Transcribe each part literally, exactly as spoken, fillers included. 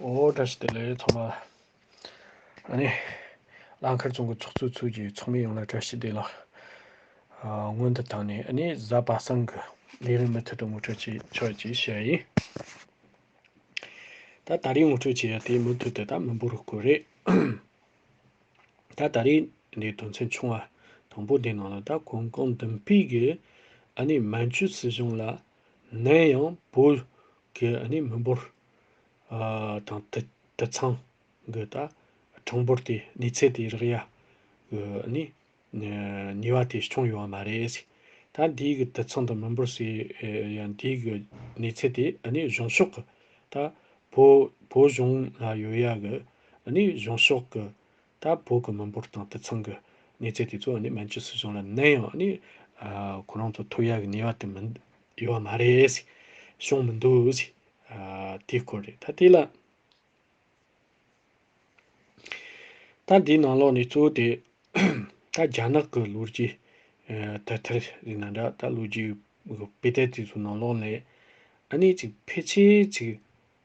ཨོ་བཀྲ་ཤིས་བདེ་ལེགས་ཚང་མ། ཨ་ནི། གླང་མཁར་རྫོང་གི་ཚོགས་གཙོའི་ཚོགས་ཀྱི་ཚོགས་མི་ཡོངས་ལ་བཀྲ་ཤིས་བདེ་ལེགས། ཨ། སྔོན་དུ་བཏང་ནས་ཨ་ནི་གཟའ་པ་སངས་ཀྱི་ལས་རིམ་མུ་མཐུད་དུ་ངོ་སྤྲོད་བྱེད་ཆོག་ཅེས་བཤད་ཡིན། ད་ད་རེས་ངོ་སྤྲོད་བྱེད་ཡ་དེ་མུ་མཐུད་དུ་ད་མི་འབོར་སྐོར་རེད། ད་ད་རེས་འདི་དོན་ཚན་ཆུང་བ་དང་པོ་འདི་ནང་ལ་ད་གོང་གོང་ལྡིང་དཔོན་གྱིས་ཨ་ནི་མན་ཇུ་སྲིད་གཞུང་ལ་ནན་ཡང་བོད་ཀྱི་ཨ་ནི་མི་འབོར་ཨ་དང་དུད་དུད་ཚང་གི་ད་གྲངས་འབོར་དེ་གནས་ཚད་དེ་རག་ཡ་གི་ཨ་ནི་ནུས་པ་དེ་བྱུང་ཡོད་པ་མ་རེད། ད་འདི་གི་དུད་ཚང་དང་མི་འབོར་ཟེར་ཡ་འདི་གི་གནས་ཚད་དེ་ཨ་ནི་གཞུང་ཕྱོགས་ཀྱི་ད་བོད་བོད་གཞུང་ལ་ཡོད་ཡ་གི་ཨ་ནི་གཞུང་ཕྱོགས་ཀྱི་ད་བོད་ཀྱི་མི་འབོར་དང་དུད་ཚང་གི་གནས་ཚད་དེ་ཚོ་ཨ་ནི་མན་ཇུ་སྲིད་གཞུང་ལ་ནན་ཡང་ཨ་ནི་ཨ་ཁོ་རང་ཚོ་ཐོབ་ཡ་གི་ནུས་པ་དེ་མི་ཡོད་པ་མ་རེད། བྱུང་མི་འདུག་ཟེར། ཨ་དེའི་སྐོར་རེད། ད་དེ་ལ། ད་འདིའི་ནང་ལོགས་ནས་གཙོ་བོ་དེ་ད་རྒྱ་ནག་གི་ལོ་རྒྱུས་ཨ་དེབ་ཐེར་ཡིན་ན་འདྲ། ད་ལོ་རྒྱུས་དཔེ་དེབ་དེ་ཚོའི་ནང་ལོགས་ནས་ཨ་ནི་ཅིག་ཕལ་ཆེར་ཅིག་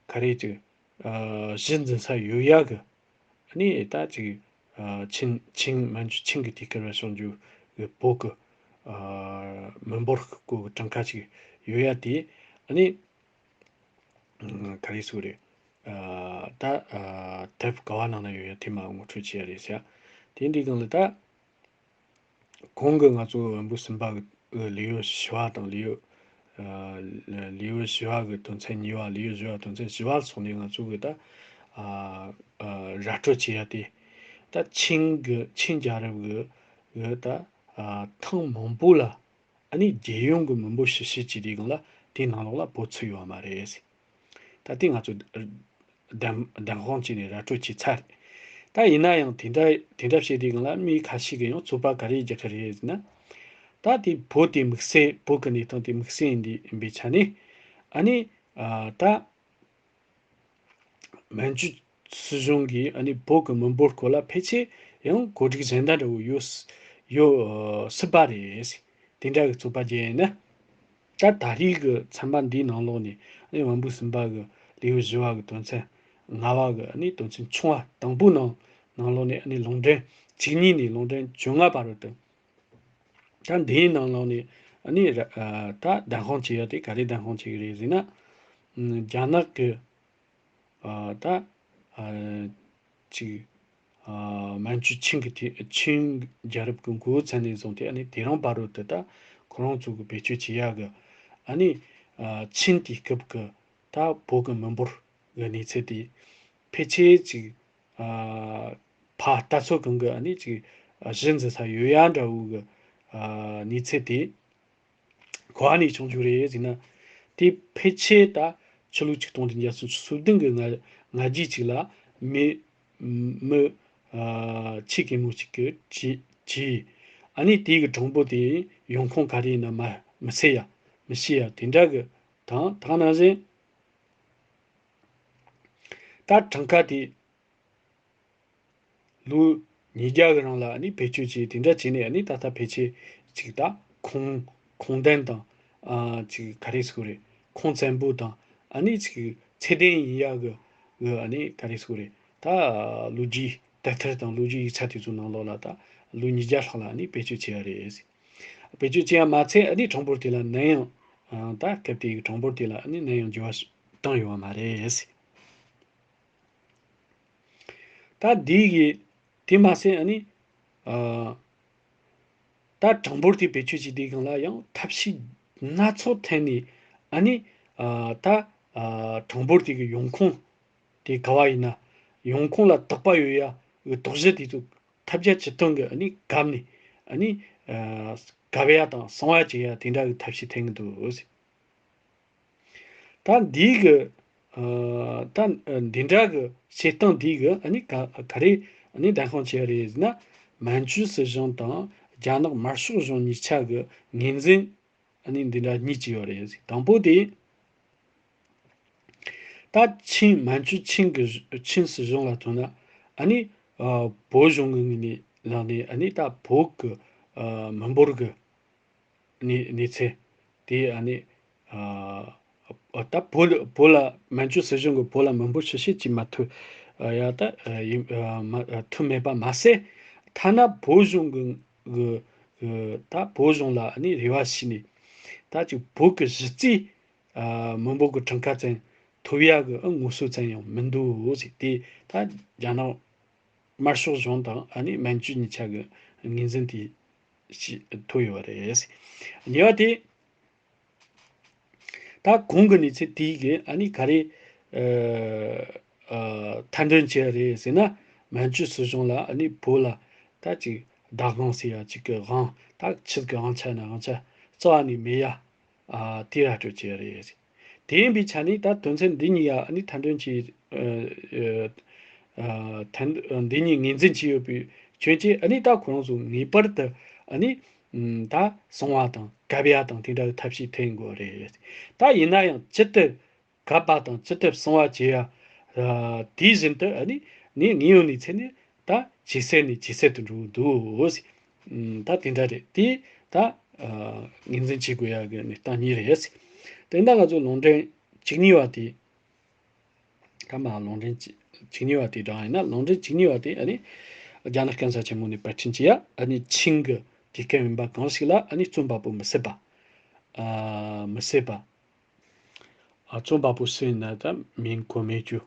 ག་རེ་ཅིག་ཨ་གཞི་འཛིན་ས་ཡོད་ཡ་གི་ཨ་ནི་ད་ཅིག་ཨ་ཆིང་ཆིང་མན་ཇུ་ཆིང་གི་དུས་སྐབས་ལ་བྱུང་རྒྱུ་གི་བོད་གི་ཨ་མི་འབོར་གི་སྐོར་གི་གྲངས་ཀ་ཅིག་ཡོད་ཡ་དེ་ཨ་ནི། ཨ་ག་རེ་ཟེར་དགོས་རེད། ཨ་ད་ཨ་དེབ་ག་བ་ནང་ན་ཡོད་ཡ་དེ་མར་ངོ་སྤྲོད་བྱེད་ཡ་རེད་ཟེར། དེ་འདི་སྒང་ལ་ད་གོང་གི་ང་ཚོ་བོན་པོའི་སེམས་པ་གི་ལེའུ་བཞི་པ་དང་ལེའུ་ཨ་ལེའུ་བཞི་པ་གི་དོན་ཚན་གཉིས་པ། ལེའུ་བཞི་པ་དོན་ཚན་བཞི་པ་ལ་སོགས་ནས་ང་ཚོ་གི་ད་ཨ་ཨ་ར་སྤྲོད་བྱེད་ཡ་དེ། ད་ཆིང་གི་ཆིང་རྒྱལ་རབས་གི་གི་ད་ཨ་ཐེངས་མང་པོ་ལ། ཨ་ནི་རྒྱལ་ཡོངས་ཀྱི་མི་འབོར་ཞིབ་བཤེར་བྱས་དུས་སྒང་ལ་དེའི་ནང་ལོགས་ལ་བོད་ཚུད་ཡོད་པ་མ་རེད། ད་ལྟའི་ང་ཚོ་བདམས་བདམས་དཔང་བྱས་ནས་ར་སྤྲོད་བྱས་ཚར་རེད། ད་ཡིན་ན་ཡང་དེ་འདྲ་དེ་འདྲ་བྱས་དུས་སྒང་ལ་མི་ཁ་ཤས་ཀྱིས་ཡང་རྩོད་པ་ག་རེ་རྒྱག་གི་རེད་ཟེར་ན། ད་དེ་བོད་དེ་དམིགས་བསལ་བོད་ཀྱི་གནས་སྟངས་དེ་དམིགས་བསལ་ཡིན་དུས་ཡིན་པའི་ཆ་ནས་ཨ་ནི་ཨ་ད། མན་ཇུ་སྲིད་གཞུང་གིས་ཨ་ནི་བོད་ཀྱི་མི་འབོར་སྐོར་ལ་ཕལ་ཆེར་ཡང་གོ་སྒྲིག་གཞན་དག་འདྲ་བོ་ཡོད་ཡོད་སྲིད་པ་རེད། དེ་འདྲ་གི་རྩོད་པ་རྒྱག་ཡིན་ན། ད་ད་རེས་ཀྱི་ཚན་པ་འདིའི་ནང་ལོགས་ནས་ཨ་ནི་བོན་པོའི་སེམས་པ་གི་ལེའུ་བཞི་པ་གི་དོན་ཚན་ལྔ་པ་གི་ཨ་ནི་དོན་ཚན་ཆུང་བ་དང་པོའི་ནང་ནང་ལོགས་ནས་ཨ་ནི་ལུང་འདྲེན་བཅུ་གཉིས་ནས་ལུང་འདྲེན་བཅོ་ལྔ་བར་དུ། ད་འདིའི་ནང་ལོགས་ནས་ཨ་ནི་ར་ཨ་ད་བདམས་དཔང་བྱེད་ཡ་དེ་ག་རེ་བདམས་དཔང་བྱེད་ཀྱི་རེད་ཟེར་ན། ཨ་རྒྱ་ནག་གི་ཨ་ད་ཨ་ཅིག་ཨ་མན་ཇུ་ཆིང་གི་དུས་ཆིང་རྒྱལ་རབས་ཀྱི་འགོ་བཙུགས་ནས་བཟུང་སྟེ་ཨ་ནི་དེ་རིང་བར་དུ་དེ་ད་ཁོ་རང་ཚོ་གི་བེད་སྤྱོད་བྱེད་ཡ་གི་ཨ་ནི་ཨ་ཆིང་དུས་སྐབས་ཀྱི་ད་བོད་ཀྱི་མི་འབོར་གི་གནས་ཚད་དེ་ཕལ་ཆེར་ཅིག་ཨ་ཕ་ལྟ་ཚོད་གང་གི་ཨ་ནི་ཅིག་ཨ་གཞི་འཛིན་ས་ཡོད་ཡ་འདྲ་བོ་གི་ཨ་གནས་ཚད་དེ་ག་བ་ནས་བྱུང་རྒྱུ་རེད་ཟེར་ན། དེ་ཕལ་ཆེར་ད་ཕྱི་ལོ་ཆིག་སྟོང་དང་བརྒྱད་བརྒྱ་སུམ་ཅུ་སོ་བདུན་གི་ང་ང་རྒྱལ་ཅིག་ལ་མི་མི་ཨ་ཆེ་གེ་མོ་ཅིག་གི་ཅི་ཅི་ཨ་ནི་དེ་གི་གྲངས་འབོར་དེ་ཡོང་ཁུངས་ག་རེ་ཡིན་ན་མ་མི་གསལ་ཡ་མི་ཤེས་ཡ་དེ་འདྲ་གི་དང་དེ་ནང་བཞིན་ད་གྲངས་ཀ་དེ། ལོ་ཉིས་བརྒྱ་གི་རིང་ལ་ཨ་ནི་བེད་སྤྱོད་བྱས་དེ་འདྲ་བྱས་ནས་ཨ་ནི་ད་ལྟ་ཕལ་ཆེར་ཅིག་ད་ཁུངས་ཁུངས་ལྡན་དང་ཨ་ཅིག་ག་རེ་ཟེར་དགོས་རེད། ཁུངས་བཙན་པོ་དང་ཨ་ནི་ཅིག་ཚད་ལྡན་ཡིན་ཡག་གི་གི་ཨ་ནི་ག་རེ་ཟེར་དགོས་རེད། ད་ལོ་རྒྱུས་དེབ་ཐེར་དང་ལོ་རྒྱུས་ཡིག་ཆ་དེ་ཚོ་ནང་ལོགས་ལ་ད་ལོ་ཉིས་བརྒྱ་ལྷག་ལ་ཨ་ནི་བེད་སྤྱོད་བྱས་ཡ་རེད། བེད་སྤྱོད་བྱས་ཡ་མ་ཚད་ཨ་ནི་གྲངས་འབོར་དེ་ལ་ནན་ཡང་ཨ་ད་སྐབས་དེའི་གྲངས་འབོར་དེ་ལ་ཨ་ནི་ནན་ཡང་འགྱུར་བ་བཏང་ཡོད་པ་མ་རེད། ད་འདི་གི་དེ་མ་ཟད་ཨ་ནི་ཨ་ད་གྲངས་འབོར་དེ་བེད་སྤྱོད་བྱེད་དུས་སྒང་ལ་ཡང་ཐབས་ཤེས་སྣ་ཚོགས་ཐད་ནས་ཨ་ནི་ཨ་ད་ཨ་གྲངས་འབོར་དེ་གི་ཡོང་ཁུངས་དེ་ག་བ་ཡིན་ན་ཡོང་ཁུངས་ལ་དོགས་པ་ཡོད་ཡ་གི་དོགས་གཞི་དེ་ཚོ་ཐབས་བརྒྱ་ཇུས་སྟོང་གི་ཨ་ནི་བཀབ་ནས་ཨ་ནི་ཨ་བཀབ་ཡ་དང་སྲུང་བ་བྱེད་ཡ་དེ་འདྲ་གི་ཐབས་ཤེས་ཐད་ཀྱི་འདུག། ད་འདི་གི་ཨ་ད་འདི་འདྲ་གི་བྱེད་སྟངས་འདི་གི་ཨ་ནི་ག་ག་རེ་ཨ་ནི་བདེན་དཔང་བྱས་རེད་ཟེར་ན། མན་ཇུ་སྲིད་གཞུང་དང་རྒྱ་ནག་དམར་ཤོག་གཞུང་གཉིས་ཆ་གི་ངོས་འཛིན་ཨ་ནི་འདི་འདྲ་གཉིས་ཀྱི་ཡོད་རེད། དང་པོ་དེ་ད་ཆིང་མན་ཇུ་ཆིང་གི་ཆིང་སྲིད་གཞུང་ལ་མཚོན་ན་ཨ་ནི་ཨ་བོད་གཞུང་གི་ངོས་ནས་ལངས་ནས་ཨ་ནི་ད་བོད་གི་ཨ་མི་འབོར་གི་གནས་གནས་ཚད་དེ་ཨ་ནི་ཨ་ ཨ། ད་བོད་བོད་ལ་མན་ཇུ་སྲིད་གཞུང་གིས་བོད་ལ་མི་འབོར་ཆུ་ཤས་ཅིག་མ་ཐུབ། ཨ། ཡ་ད་ཨ་ཡིན་ཨ་མ་ཨ་ཐུབ་མེད་པ་མ་ཟད། ཐ་ན་བོད་གཞུང་གི་གི་གི་ད་བོད་གཞུང་ལ་ཨ་ནི་རེ་བ་བྱས་ནས། ད་ཅིག་བོད་ཀྱི་གཞི་རྩའི་ཨ་མི་འབོར་གྱི་གྲངས་ཀ་ཙམ་ཐོབ་ཡ་གི་ཨ་ངོ་སོ་ཙམ་ཡང་མི་འདུག་ཟེར་ཏེ། ད་རྒྱ་ནག་དམར་ཤོག་གཞུང་དང་ཨ་ནི་མན་ཇུ་གཉིས་ཆ་གི་ངོས་འཛིན་དེ་ཞིག་ཐོབ་ཡོད་པ་རེད། གཉིས་པ་དེ། ད་གོང་གི་གནས་ཚུལ་དེའི་གི་ཨ་ནི་ག་རེ་ཨ་ཨ་ཐེར་འདོན་བྱས་རེད་ཟེར་ན། མན་ཇུ་སྲིད་གཞུང་ལ་ཨ་ནི་བོད་ལ་ད་ཅིག་བདག་དབང་ཟེར་ཡ་ཅིག་གི་དབང་། ད་ཕྱི་གི་དབང་ཆ་ན་དབང་ཆ་རྩ་བ་ནས་མེད་ཡ། ཨ་དེ་ར་སྤྲོད་བྱས་རེད། དེ་ཡིན་པའི་ཆ་ནས་ད་དོན་ཚན་འདི་གཉིས་ཡ་ཨ་ནི་ཐེར་འདོན་གྱི་ཨ་ཨ་ཐེར་འདི་གཉིས་ངོས་འཛིན་བྱས་ཡོད་པའི་རྐྱེན་གྱིས། ཨ་ནི་ད་ཁོ་རང་ཚོ་ངེས་པར་དུ་ཨ་ནི་ད་སྲུང་བ་དང་བཀབ་ཡ་དང་དེ་འདྲ་གི་ཐབས་ཤེས་འཐེན་དགོས་རེད། ད་ཡིན་ན་ཡང་ཇི་ལྟར་བཀབ་པ་དང་ཇི་ལྟར་སྲུང་བ་བྱེད་ཡ། ཨ་དེ་བཞིན་དུ་ཨ་ནི་ནི་དངོས་ཡོད་གནས་ཚུལ་ནི་ད་ཇེ་གསལ་ནས་ཇེ་གསལ་དུ་འགྲོ་གི་འདུག། ཨ་ད་དེ་འདྲ་རེད། དེ་ད་ཨ་ངོས་འཛིན་བྱེད་དགོས་ཡ་གི་གནས་སྟངས་གཉིས་རེད། དེ་འདྲ་ང་ཚོ་ལུང་འདྲེན་བཅུ་གཉིས་པ་དེ། ད་མ་ལུང་འདྲེན་བཅུ་གཉིས་པ་དེ་དྲངས་ཡིན་ན། ལུང་འདྲེན་བཅུ་གཉིས་པ་དེ་ཨ་ནི་རྒྱ་ནག་གན་ས་ཆེན་མོ་ནས་པར་སྐྲུན་བྱས་ཡ། ཨ་ནི་ཆིང་གི་དུས་སྐབས་ཡིན་པ་གང་ཞིག་ལ་ཨ་ནི་རྩོམ་པ་པོ་མི་སྲིད་པ། ཨ་མི་སྲིད་པ། ཨ་རྩོམ་པ་པོ་སུ་ཡིན་ན་ད་མིང་གོ་མེད་རྒྱུ།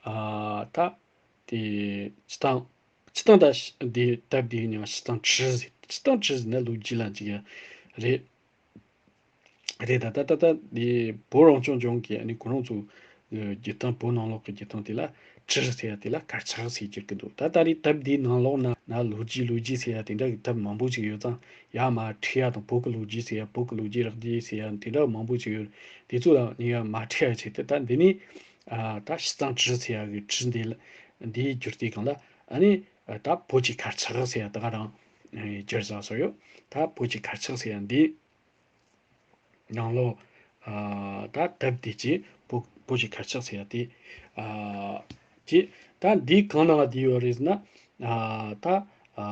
ཨ་ད་དེ་སྤྱི་བཏང་སྤྱི་བཏང་ད་དེ་སྟབས་བདེ་ཉང་སྤྱི་བཏང་བྲིས་ཟིན། སྤྱི་བཏང་བྲིས་ཟིན་ན་ལོ་རྒྱུས་ལ་འཇིགས་ཡ་རེད། རེད། ད་ད་ད་ད་དེ་བོད་རང་སྐྱོང་ལྗོངས་ཀྱི་ཨ་ནི་ཁོ་རང་ཚོ་རྒྱུ་སྟངས། བོད་ནང་ལོགས་ཀྱི་རྒྱུ་སྟངས་དེ་ལ་བྲིས་ཟེར་ཡ་དེ་ལ་དཀར་ཆག་ཟེར་གྱུར་གི་འདུག། ད་ད་རེས་སྟབས་བདེའི་ནང་ལོགས་ན་ན་ལོ་རྒྱུས་ལོ་རྒྱུས་ཟེར་ཡ་དེ་འདྲ་གི་ཐབས་མང་པོ་ཞིག་ཡོད་ཙང་། ཡར་མར་ཁྲིད་ཡ་དང་། བོད་ཀྱི་ལོ་རྒྱུས་ཟེར་ཡ། བོད་ཀྱི་ལོ་རྒྱུས་རགས་བསྡུས་ཟེར་ཡ་དེ་འདྲ་མང་པོ་ཞིག་ཡོད། དེ་ཚོ་ལ་ནི་ཡར་མར་ཁྲིད་ཡ་ཆེད་དུ། ད་འདི་ནི་ཨ་ད་སྤྱི་བཏང་བྲིས་ཟེར་ཡ་གི་བྲིས་འདི་ལ་འདིའི་བསྒྱུར་དེ་གང་ལ་ཨ་ནི་ཨ་ད་བོད་ཀྱི་དཀར་ཆག་ཟེར་ཡ་ད་ག་རང་བསྒྱུར་བཞག་སོ་ཡོད། ད་བོད་ཀྱི་དཀར་ཆག་ཟེར་ཡ་འདི་ནང་ལོགས་ཨ་ད་སྟབས་བདེ་ཅིག་བོད་བོད་ཀྱི་དཀར་ཆག་ཟེར་ཡ་དེ། ཨ་ཅིག་ད་འདི་གང་ནང་བསྡུས་ཡོད་རེད་ཟེར་ན། ཨ་ད་ཨ་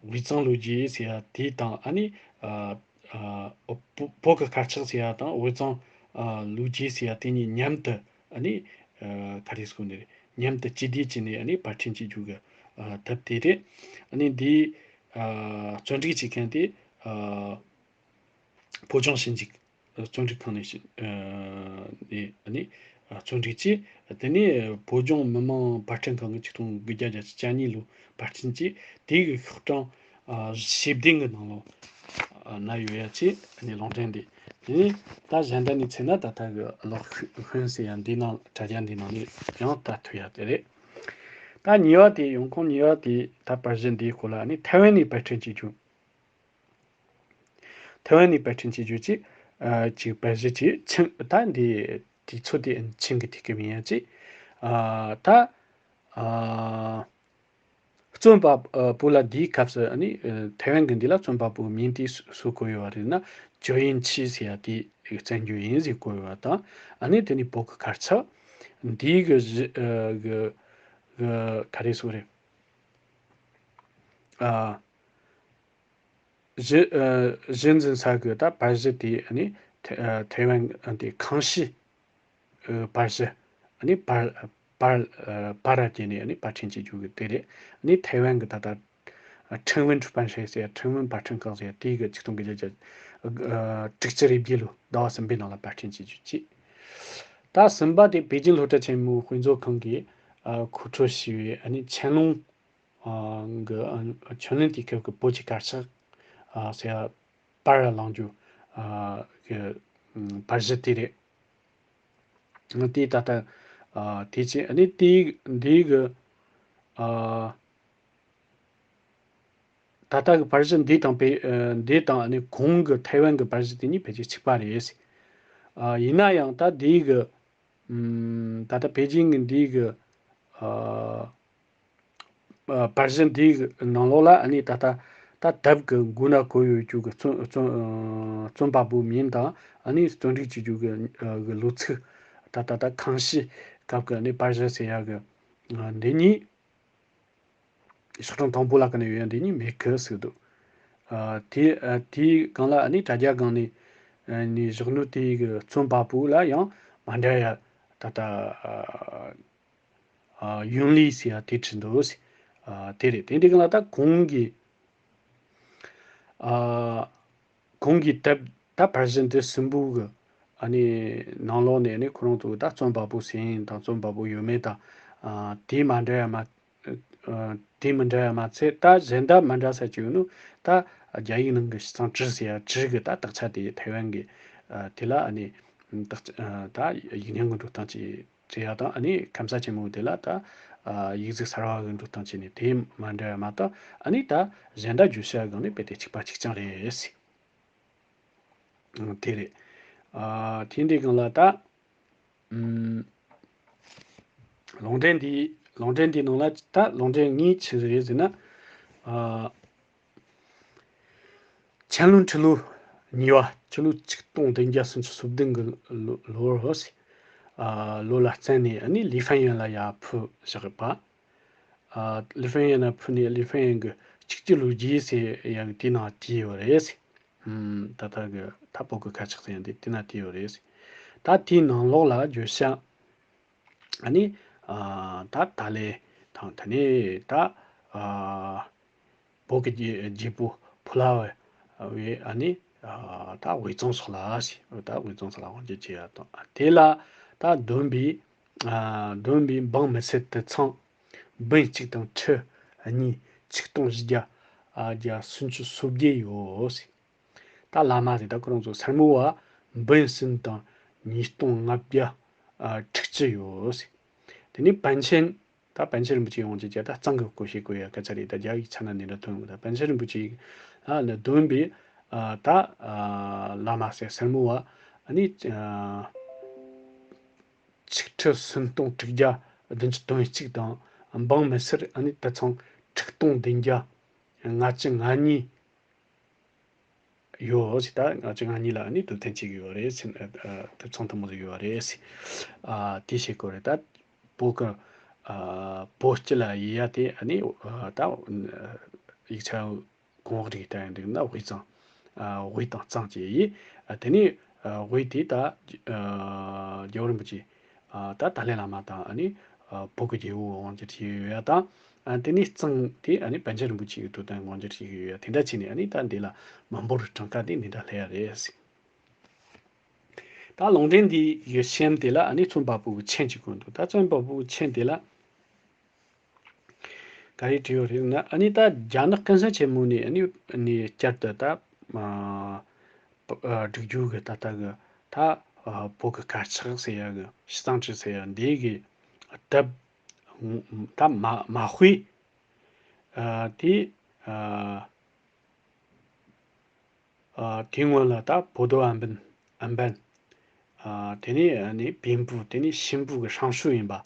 དབུས་གཙང་ལོ་རྒྱུས་ཟེར་ཡ་དེ་དང་། ཨ་ནི་ཨ་ཨ་བོད་བོད་ཀྱི་དཀར་ཆག་ཟེར་ཡ་དང་། དབུས་གཙང་ཨ་ལོ་རྒྱུས་ཟེར་ཡ་དེ་གཉིས་མཉམ་དུ་ཨ་ནི་ཨ་ག་རེ་ཟེར་དགོས་ནི་རེད། མཉམ་དུ་སྤྱི་བསྡུས་བྱས་ནས་ཨ་ནི་པར་སྐྲུན་བྱེད་རྒྱུ་གི་ཨ་ཐབས་དེ་རེད། ཨ་ནི་འདི་ཨ་བརྩོན་འགྲུས་བྱེད་མཁན་དེ་ཨ་བོད་ལྗོངས་ཞིབ་འཇུག་བརྩོན་འགྲུས་ཁང་ནས་ཞིབ་ཨ་ནས་ཨ་ནི་ཨ་བརྩོན་འགྲུས་བྱས། དེ་ནས་བོད་ལྗོངས་མི་དམངས་པར་སྐྲུན་ཁང་གིས་ཆིག་སྟོང་དགུ་བརྒྱ་བརྒྱད་ཅུ་གྱ་གཉིས་ལོ་པར་སྐྲུན་བྱས། དེ་གི་ཤོག་གྲངས་ཨ་ཞེ་བདུན་གི་ནང་ལོགས་ཨ་ན་ཡོད་ཡ་ཅིག་ཨ་ནི་ལུང་འདྲེན་འདི། དེ་ནས་ད་གཞན་དག་ནས་བྱས་ན། ད་ལྟ་གི་གློག་ཤུན་ཟེར་ཡ་འདི་ནང་དྲ་རྒྱ་འདི་ནང་ནས་ཡང་ལྟ་ཐུབ་ཡ་དེ་རེད། ད་གཉིས་པ་དེ། ཡོང་ཁུངས་གཉིས་པ་དེ་ད་པར་གཞི་འདིའི་སྐོར་ལ་ཨ་ནི་ཐའེ་ཝན་ནས་པར་སྐྲུན་བྱེད་རྒྱུ། ཐའེ་ཝན་ནས་པར་སྐྲུན་བྱེད་རྒྱུ་ཅིག་ཨ་ཅིག་པར་གཞི་ཅིག་ཆིང་། ད་འདི་དུས་ཚོད་དེ་ཆིང་གི་དུས་སྐབས་ཡིན་ཡ་ཅིག། ཨ་ད་ཨ་རྩོམ་པ་པོ་ལ་འདིའི་སྐབས་སུ་ཨ་ནི་ཐའེ་ཝན་གྱི་འདི་ལ་རྩོམ་པ་པོའི་མིང་དེ་སུ་སུ་བཀོད་ཡོད་པ་རེད་ན། ཅོ་ཡིན་ཆི་ཟེར་ཡ་དེ་བཙན་བྱོལ་ཡིན་ཟེར་བཀོད་ཡོད་པ་དང་། ཨ་ནི་དེ་ནི་བོད་ཀྱི་དཀར་ཆག་འདིའི་གི་གཞི་ཨ་གི་གི་ག་རེ་ཟེར་རེད། ཨ། གཞི་ཨ་གཞི་འཛིན་ས་གི་ད་པར་གཞི་དེ་ཨ་ནི་ཐའེ་ཨ་ཐའེ་ཝན་ཨ་དེ་ཁང་ཤིས་ཨ་པར་གཞི། ཨ་ནི་པར་པར་ཨ་པར་ར་བརྒྱུད་ནས་ཨ་ནི་པར་སྐྲུན་བྱེད་རྒྱུ་གི་དེ་རེད། ཨ་ནི་ཐའེ་ཝན་གི་ད་ལྟ་ཨ་ཁྲིན་ཝུན་ཧྥན་ཧྲེ་ཟེར། ཁྲིན་ཝུན་པར་སྐྲུན་ཁང་ཟེར། དེ་གི་ཆིག་སྟོང་དགུ་བརྒྱ་ཨ་དྲུག་ཅུ་རེ་བརྒྱད་ལོ་ཟླ་བ་གསུམ་པའི་ནང་ལ་པར་སྐྲུན་བྱེད་རྒྱུ་གཅིག། ད་གསུམ་པ་དེ་པེ་ཅིན་སློབ་གྲྭ་ཆེན་མོའི་དཔེ་མཛོད་ཁང་གིས་ཨ་མཁོ་སྤྲོད་བྱས་པའི་ཨ་ནི་ཆན་ལུང་ཨ་གི་ཨ་ཆོས་གླིང་དུས་སྐབས་ཀྱི་བོད་ཀྱི་དཀར་ཆག་ཨ་ཟེར་ཡ་པར་ར་བླངས་རྒྱུ་ཨ་གི་ཨམ་པར་གཞི་དེ་རེད། དེ་ད་ལྟ་ཨ་དེ་ཆེ་ཨ་ནི་དེ་འདི་གི་ཨ་ད་ལྟ་གི་པར་གཞི་འདི་དང་པེ་ཨ་འདི་དང་ཨ་ནི་གོང་གི་ཐའེ་ཝན་གི་པར་གཞི་དེ་གཉིས་ཕལ་ཆེར་གཅིག་པ་རེད། ཨ་ཡིན་ན་ཡང་ད་འདི་གི་ཨམ་ད་ལྟ་པེ་ཅིང་གི་འདི་གི་ཨ་ཨ་པར་གཞི་འདིའི་ནང་ལོགས་ལ་ཨ་ནི་ད་ལྟ་ད་ལྟ་གི་མགོ་ན་བཀོད་ཡོད་རྒྱུ་གི་རྩོམ་རྩོམ་རྩོམ་པ་པོའི་མིང་དང་། ཨ་ནི་རྩོམ་སྒྲིག་བྱེད་རྒྱུ་གི་གི་ལོ་ཚིགས། ད་ད་ལྟ་ཁང་ཤིས་སྐབས་ཀྱི་ཨ་ནི་པར་གཞི་ཟེར་ཡ་གི་འདི་གཉིས། ཤོག་གྲངས་དང་པོ་ལ་ག་ནས་ཡོད་ཡ་འདི་གཉིས་མེད་གི་ཟེར་འདུག། ཨ་དེ་ཨ་དེའི་སྒང་ལ་ཨ་ནི་དྲ་རྒྱ་སྒང་ནས་ ནས་བཞག་ནོ་དེ་གི་རྩོམ་པ་པོ་ལ་ཡང་མ་འདྲ་ཡ་ད་ལྟ་ཨ་ཡོན་ལི་ཟེར་ཡ་དེ་བྲིས་འདུག་ཟེར། ཨ་དེ་རེད། དེ་འདྲའི་གང་ལ་ད་གོང་གི་ཨ་གོང་གི་དེབ་ད་བར་ཞིང་དེ་གསུམ་པོ་གི་ཨ་ནི་ནང་ལོགས་ནས་ནི་ཁོ་རང་ཚོ་ད་རྩོམ་པ་པོ་ཟེར་ཡིན་དང་རྩོམ་པ་པོ་ཡོད་མེད་དང་ཨ་དེ་མ་འདྲ་ཡ་མ། ཨ་དེ་མི་འདྲ་ཡ་མ་ཚད་ད་གཞན་དག་མི་འདྲ་ས་ཅིག་ཡོད་ནོ། ད་རྒྱ་ཡིག་ནང་གི་སྤྱི་གཙང་ཀྲི་ཟེར་ཡ་ཀྲི་གི་ད་དག་ཆ་དེ་ཐའེ་ཝན་གི་ཨ་དེ་ལ་ཨ་ནི་དག་ཆ་ཨ་ད་ཡིག་རྙིང་གི་འགྲོ་སྟངས་ཅིག་བྱེད་ཡ་དང་ཨ་ནི་ཁམས་ས་ཆེན་མོ་དེ་ལ་ད་ཨ་ཡིག་གཟུགས་གསར་བ་གི་འགྲོ་སྟངས་ཅིག་ནི་དེ་མ་འདྲ་ཡ་མ་གཏོགས་ཨ་ནི་ད་གཞན་དག་བརྗོད་བྱ་སྒང་ནི་རྦད་དེ་གཅིག་པ་གཅིག་རྐྱང་རེད། ཨ་དེ་རེད། ཨ་དེ་འདྲའི་སྒང་ལ་ད། ཨུམ། ལུང་འདྲེན་འདི་ལུང་འདྲེན་འདི་ནང་ལ་ད་ལུང་འདྲེན་གཉིས་ཆི་རེད་ཟེར་ན། ཨ། ཆན་ལུན་ཁྲི་ལོ་གཉིས་པ་ཕྱི་ལོ་ཆིག་སྟོང་བདུན་བརྒྱ་སུམ་ཅུ་སོ་བདུན་གི་ལོ་ལོར་ཨ་ལོ་ལ་བརྩིས་ནས་ཨ་ནི་ལི་ཧྥན་ཡན་ལ་ཡར་འཕུར་བཞག་པ། ཨ་ལི་ཧྥན་ཡན་ལ་འཕུར་ནས་ལི་ཧྥན་ཡན་གི་གཅིག་སྤྱི་ལོ་རྒྱུས་ཟེར་ཡག་དེའི་ནང་བྲིས་ཡོད་རེད། ཨུམ། ད་ལྟ་གི་ད་བོད་ཀྱི་ཁ་ཆག་ཟེར་ཡ་འདི་དེ་ན་དེ་ཡོད་རེད། ད་དེའི་ནང་ལོགས་ལ་བརྗོད་བྱ་ཨ་ནི་ཨ་ད་ཏཱ་ལའི་དང་དེ་ནས་ད་ཨ་བོད་ཀྱི་རྒྱལ་རྒྱལ་པོ་ཕུ་ལ་བའི་ཨ་ནི་ཨ་ད་དབུས་གཙང་སོགས་ལ་ཞེས་ད་དབུས་གཙང་སོགས་ལ་དབང་སྒྱུར་བྱས་ཡ་དང་དེ་ལ་ད་བསྡོམས་པའི་ཨ་བསྡོམས་པའི་འབངས་མི་སེར་དུད་ཚང་འབུམ་གཅིག་དང་ཁྲི་གཉིས་ཆིག་སྟོང་བཞི་བརྒྱ་ཨ་བརྒྱ་སུམ་ཅུ་སོ་བརྒྱད་ཡོད། ད་བླ་མ་དེ་ད་ཁོ་རང་ཚོ་སེར་མོ་བ་འབུམ་གསུམ་དང་ཉིས་སྟོང་ལྔ་བརྒྱ་ཨ་དྲུག་ཅུ་ཡོད། དེ་ནས་པཎ་ཆེན། ད་པཎ་ཆེན་རིན་པོ་ཆེ་ཡོང་རྒྱུ་ཅེས་ད་གཙང་གི་སྐོར་ཞིག་གོ་ཡ་སྐད་ཆ་རེད། ད་རྒྱ་ཡིག་ཆ་ན་འདི་འདྲ་ཐོན་ཡོང་། ད་པཎ་ཆེན་རིན་པོ་ཆེ་ཨ་ནི་བསྡོམས་པའི་ཨ་ད་ཨ་བླ་མ་ཟེར་སེར་མོ་བ་ཨ་ནི་ཨ་ཆིག་ཁྲི་སུམ་སྟོང་དྲུག་བརྒྱ་བདུན་ཅུ་དོན་གཅིག་དང་འབངས་མི་སེར་ཨ་ནི་དུད་ཚང་དྲུག་སྟོང་བདུན་བརྒྱ་ལྔ་བཅུ་ང་གཉིས། ཡོད་ཟེར། ད་ང་ཚོ་ང་གཉིས་ལ་ནི་དུས་མཐུན་གཅིག་ཡོད་རེད་ཟེར། ཨ་དུད་ཚང་དུ་མོ་ཟིག་ཡོད་རེད་ཟེར། ཨ་དེ་བྱེད་དགོས་རེད། ད་བོད་ཀྱི་ཨ་བོད་སྤྱི་ལ་ཡི་ཡ་དེ་ཨ་ནི་ཨ་ད་ཡིག་ཆ་གོང་འོག་རིགས་ལྟ་ཡང་འགྲིག་ན་དབུས་གཙང་ཨ་དབུས་དང་གཙང་བཅས་ཡིས། ཨ་དེ་ནི་ཨ་དབུས་དེ་ད་ཨ་རྒྱལ་བ་རིན་པོ་ཆེ། ཨ་ད་ཏཱ་ལའི་བླ་མ་དང་ཨ་ནི་ཨ་བོད་ཀྱི་རྒྱལ་པོ་དབང་སྒྱུར་བྱས་ཡོད་ཡ་དང་། ཨ་དེ་ནས་གཙང་དེ་ཨ་ནི་པཎ་ཆེན་རིན་པོ་ཆེ་གི་དུས་དང་དབང་སྒྱུར་བྱས་ཡོད་ཡ་དེ་འདྲ་བྱས་ནས་ཨ་ནི་ད་འདི་ལ་མི་འབོར་གྲངས་ཀ་དེ་འདི་འདྲ་སླེབས་ཡ་རེད། ད་ལུང་འདྲེན་འདི་ཡི་གཤམ་དེ་ལ་ཨ་ནི་རྩོམ་པ་པོ་གི་མཆན་གཅིག་བཀོད་འདུག་ད་རྩོམ་པ་པོ་གི་མཆན་དེ་ལ་ག་རེ་བྲིས་ཡོད་རེད་ན། ཨ་ནི་ད་རྒྱ་ནག་གུན་ས་ཆེན་མོ་ནས་ཨ་ནི་ནས་བསྐྱར་དུ་ད་ཨ་སྒྲིག་རྒྱུ་གི་ད་ལྟ་གི་ད་ཨ་བོད་ཀྱི་དཀར་ཆག་ཟེར་ཡ་གི་སྤྱི་གཙང་ཀྲི་ཟེར་ཡ་འདི་གི་དེབ་ད་མ་མ་དཔེ་ཨ་དེ་ཨ་ཨ་དེའི་སྔོན་ལ་ད་博多安本安本། ཨ་དེ་ནས་ཨ་ནི་兵部། དེ་ནས刑部གི་尚书ཡིན་པ།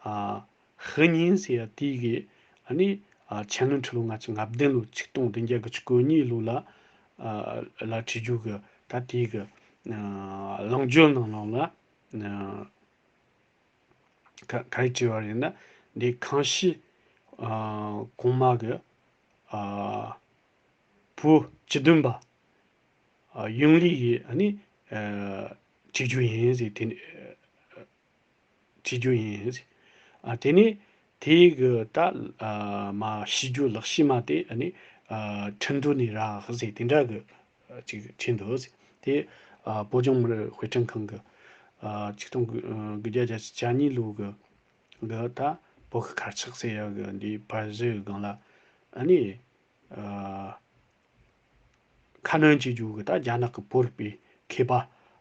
ཨ་ཧི་ཉིན་ཟེར་ཡ་དེའི་གི་ཨ་ནི་ཨ་ཆན་ལུན་ཁྲི་ལོ་ལྔ་བཅུ་ང་བདུན་ལོ་ཆིག་སྟོང་བདུན་བརྒྱ་གི་བཅུ་གོ་གཉིས་ལོ་ལ་ཨ་ལ་བྲིས་རྒྱུ་གི་ད་དེའི་གི་ཨ་ལང་བརྗོད་ནང་ལོགས་ལ་ཨ་ག་ག་རེ་བྲིས་པ་རེད་ན། འདི་康熙ཨ་གོང་མ་གི་ཨ་བུ་བཅུ་བདུན་པ་ཨ་ཡུང་ལི་ཡིས་ཨ་ནི་ཨ་བྲིས་རྒྱུ་ཡིན་ཟེར། དེ་ནི་བྲིས་རྒྱུ་ཡིན་ཟེར། ཨ་དེ་ནི་དེའི་གི་ད་ཨ་མ་ཤི་རྒྱུ་ལག་ཤི་མ་དེ་ཨ་ནི་ཨ་ཁྲིན་ཏུ་ནི་རག་ཟེར་དེ་འདྲ་གི་ཅིག་བྲིས་འདུག་ཟེར། དེ་ཨ་བོད་ལྗོངས་མི་རིགས་དཔེ་སྐྲུན་ཁང་གི་ཨ་ཆིག་སྟོང་དགུ་དགུ་བརྒྱ་བརྒྱད་ཅུ་གྱ་གཉིས་ལོ་གི་གི་ད་བོད་ཀྱི་དཀར་ཆག་ཟེར་ཡ་གི་འདི་པར་བཞི་གི་སྒང་ལ་ཨ་ནི་ཨ་ཁ་སྣོན་བྱེད་རྒྱུ་གི་ད་རྒྱ་ནག་གི་བོད་རིག་པའི་མཁས་པ་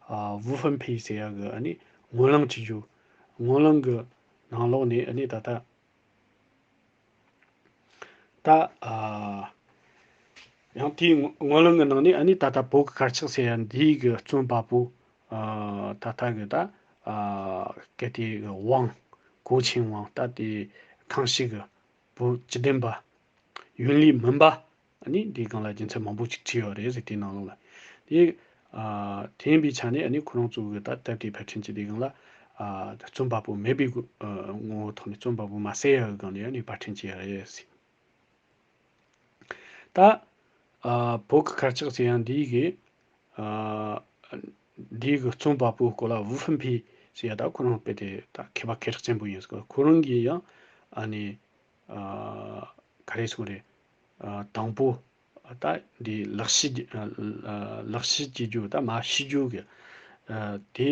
ཨ་ཝུ་ཧྥུན་ཕེ་ཟེར་ཡ་གི་ཨ་ནི་སྨོན་ལམ་བྱེད་རྒྱུ། སྨོན་ལམ་གི་ནང་ལོགས་ནས་ཨ་ནི་ད་ལྟ་ད་ཨ་ཡང་དེའི་སྨོན་ལམ་གི་ནང་ནས་ཨ་ནི་ད་ལྟ་བོད་ཀྱི་དཀར་ཆག་ཟེར་ཡ་འདིའི་གི་རྩོམ་པ་པོ་ཨ་ད་ལྟ་གི་ད་ཨ་གལ་ཏེ་གི་ཝང་གོ་ཆེན་ཝང་ད་དེ་ཁང་ཤི་གི་བུ་བཅུ་བདུན་པ་ཡུན་ལི་མིན་པ། ཨ་ནི་འདིའི་སྒང་ལ་རྒྱུ་མཚན་མང་པོ་ཅིག་བྲིས་ཡོད་རེད་ཟེར། དེའི་ནང་ལོགས་ལ་དེ་ཨ་དེ་ཡིན་པའི་ཆ་ནས་ཨ་ནི་ཁོ་རང་ཚོ་གི་ད་དེབ་དེ་ཕར་ཕྱིན་གྱི་དེའི་སྒང་ལ་ཨ་རྩོམ་པ་པོ་མེད་པའི་སྒོ་ཨ་ངོ་བོ་ཐོག་ནས་རྩོམ་པ་པོ་མ་ཟེར་ཡ་གི་སྒང་ནས་ཨ་ནི་ཕར་ཕྱིན་གྱི་ཡོད་རེད་ཟེར། ད་ཨ་བོད་ཀྱི་དཀར་ཆག་ཟེར་ཡ་འདིའི་གི་ ཨ་འདི་གི་རྩོམ་པ་པོའི་སྐོར་ལ་ཝུ་ཧྥུན་ཕི་ཟེར་ཡ་ད་ཁོ་རང་དཔེ་དེ་ད་མཁས་པ་སྐད་གྲགས་ཆེན་པོ་ཡིན་ཟེར། ཁོ་རང་གིས་ཡང་ཨ་ནི་ཨ་ག་རེ་ཟེར་དགོས་རེད། ཨ་དང་པོ་ད་འདི་ལག་ཤེས་ཀྱི་ཨ་ལག་ཤེས་ཀྱི་རྒྱུ་ད་མ་ཤེས་རྒྱུ་གི་ཨ་དེ་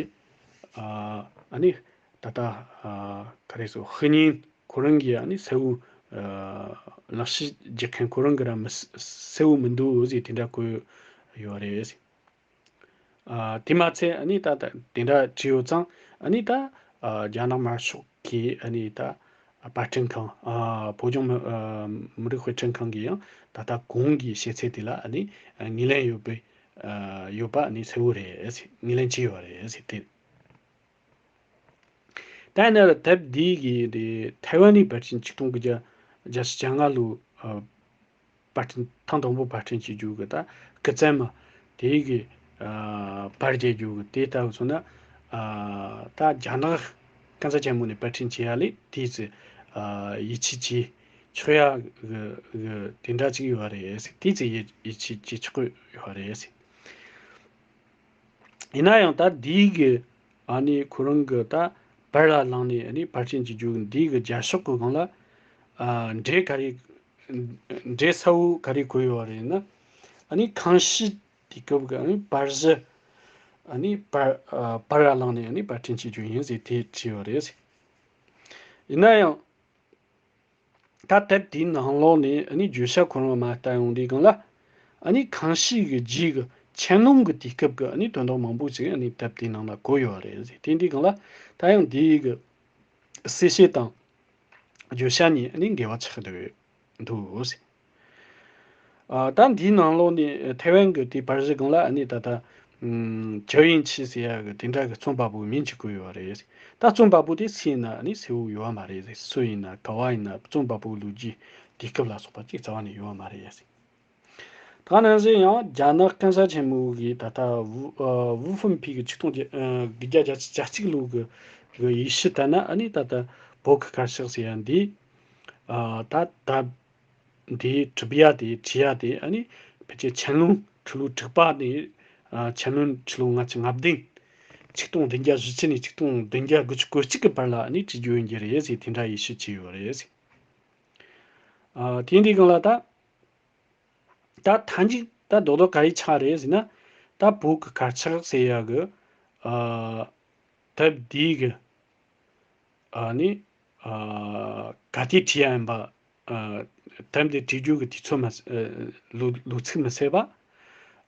ཨ་ཨ་ནི་ད་ལྟ་ཨ་ག་རེ་ཟེར་ཧུའུ་ཉིང་ཁོ་རང་གིས་ཨ་ནི་གསལ་བོ་ཨ་ལག་ཤེས་རྒྱག་མཁན་ཁོ་རང་གི་ར་མི་གསལ་བོ་མི་འདུག་ཟེར་དེ་འདྲ་བཀོད་ཡོད་རེད། ཨ་དེ་མ་ཚད་ཨ་ནི་ད་ད་དེ་འདྲ་བྲིས་ཡོད་ཙང་ཨ་ནི་ད་ཨ་རྒྱ་ནག་དམར་ཤོག་གི་ཨ་ནི་ད་པར་སྐྲུན་ཁང་ཨ་བོད་ལྗོངས་མི་ཨ་མི་རིགས་དཔེ་སྐྲུན་ཁང་གིས་ཡང་ད་ལྟ་གོང་གི་བཤད་ཚད་དེ་ལ་ཨ་ནི་ངོས་ལེན་ཡོད་པའི་ཨ་ཡོད་པ་ཨ་ནི་གསལ་བོ་རེད་ཟེར། ངོས་ལེན་བྱས་ཡོད་རེད་ཟེར་དེ། ད་ནི་དེབ་འདི་གི་དེ་ཐའེ་ཝན་ནི་པར་སྐྲུན་ཆིག་སྟོང་དགུ་བརྒྱ་བརྒྱད་ཅུ་གྱ་ལྔ་ལོ་ཨ་པར་སྐྲུན་ཐེངས་དང་པོ་པར་སྐྲུན་བྱེད་རྒྱུ་གི་ད་སྐུ་ཚབ་མ་དེ་གི་ཨ་པར་རྒྱག་རྒྱུ་གི་དེ་ལྟ་བུ་སོང་ན་ཨ་ད་རྒྱ་ནག་གང་ས་ཆེན་མོ་ནས་པར་སྐྲུན་བྱེད་ཡ་ལས་དེ་ཚོ་ཨ་ཡིད་ཆེས་བྱེད་ཆོག་ཡ་གི་གི་དེ་འདྲ་ཅིག་ཡོད་རེད་ཟེར། དེ་ཚོ་ཡིད་ཡིད་ཆེས་བྱེད་ཆོག་གི་ཡོད་རེད་ཟེར། ཡིན་ན་ཡང་ད་འདིའི་གི་ཨ་ནི་ཁོ་རང་གི་ད་པར་ལ་བླངས་ནས་ཨ་ནི་པར་སྐྲུན་བྱེད་རྒྱུ་འདིའི་གི་རྒྱབ་ཤོག་གི་སྒང་ལ་ཨ་འགྲེལ་ག་རེ་འགྲེལ་གསལ་བོ་ག་རེ་བཀོད་ཡོད་རེད་ན། ཨ་ནི་ཁང་ཤིས་དུས་སྐབས་ཀྱི་ཨ་ནི་པར་གཞི་ཨ་ནི་པར་ཨ་པར་ལ་བླངས་ནས་ཨ་ནི་པར་སྐྲུན་བྱེད་རྒྱུ་ཡིན་ཟེར་དེ་བྲིས་ཡོད་རེད། ཡིན་ན་ཡང་། ད་དེབ་དེའི་ནང་ལོགས་ནས་ཨ་ནི་བརྗོད་བྱ་ཁོ་རང་མར་བལྟ་ཡོང་དུས་སྒང་ལ། ཨ་ནི་ཁང་ཤིས་ཀྱི་རྗེས་ཀྱི་ཆན་ལུང་གི་དུས་སྐབས་ཀྱི་ཨ་ནི་དོན་དག་མང་པོ་ཞིག་ཨ་ནི་དེབ་དེའི་ནང་ལ་བཀོད་ཡོད་རེད་ཟེར། དེ་འདི་སྒང་ལ་ད་ཡང་འདིའི་གི་གསལ་བཤད་དང་བརྗོད་བྱ་གཉིས་ཨ་ནི་འགལ་བ་ཆགས་འདུག་འདུག་ཟེར། ཨ་ད་འདིའི་ནང་ལོགས་ནས་ཐའེ་ཝན་གྱི་དེ་པར་གཞི་སྒང་ལ་ཨ་ནི་ད་ལྟ་ཨམ་ཅའོ་ཡིན་ཆི་ཟེར་ཡ་གི་དེ་འདྲ་གི་རྩོམ་པ་པོའི་མིང་ཅིག་བཀོད་ཡོད་རེད། ད་རྩོམ་པ་པོ་དེ་སུ་ཡིན་ན་ཨ་ནི་གསལ་བོ་ཡོད་པ་མ་རེད། སུ་ཡིན་ན་ག་བ་ཡིན་ན་རྩོམ་པ་པོའི་ལོ་རྒྱུས་དུས་སྐབས་ལ་སོགས་པ་ཅིག་རྩ་བ་ནས་ཡོད་པ་མ་རེད། ད་ནང་བཞིན་ཡང་རྒྱ་ནག་གང་ས་ཆེན་མོ་གི་ད་ལྟ་ཝུ་ཨ་ཝུ་ཧྥུན་ཕི་གི་ཆིག་སྟོང་བརྒྱད་ཨ་དགུ་བརྒྱ་བརྒྱད་ཅུ་གྱ་གཅིག་ལོ་གི་གི་ཡིག་ཆ་ལྟར་ན་ཨ་ནི་ད་ལྟ་བོད་ཀྱི་དཀར་ཆག་ཟེར་ཡ་འདི་ཨ་ད་ད། འདི་གྲུབ་ཡ་དེ་བྲིས་ཡ་དེ་ཨ་ནི་ཕལ་ཆེར་ཆན་ལུང་ཁྲི་ལོ་དྲུག་པ་ནས་ཨ་ཆན་ལུང་ཁྲི་ལོ་ལྔ་བཅུ་ང་བདུན། ཆིག་སྟོང་བདུན་བརྒྱ་བཞི་བཅུ་ནས་ཆིག་སྟོང་བདུན་བརྒྱ་དགུ་བཅུ་གོ་གཅིག་གི་བར་ལ་ཨ་ནི་བྲིས་རྒྱུ་ཡིན་གྱི་རེད་ཟེར་དེ་འདྲ་ཡིད་ཆེས་བྱས་ཡོད་རེད་ཟེར། ཨ་དེ་འདི་སྒང་ལ་ད་ད་མཐའ་མཇུག་ད་རྡོག་རྡོག་ག་རེ་ཆགས་རེད་ཟེར་ན། ད་བོད་ཀྱི་དཀར་ཆག་ཟེར་ཡ་གི་ཨ་དེབ་འདི་གི་ཨ་ནི་ཨ་ག་དུས་བྲིས་ཡ་ཡིན་པ། ཨ་དེབ་འདི་བྲིས་རྒྱུ་གི་དུས་ཚོད་མ་ཨ་ལོ་ལོ་ཚིགས་མི་གསལ་བ།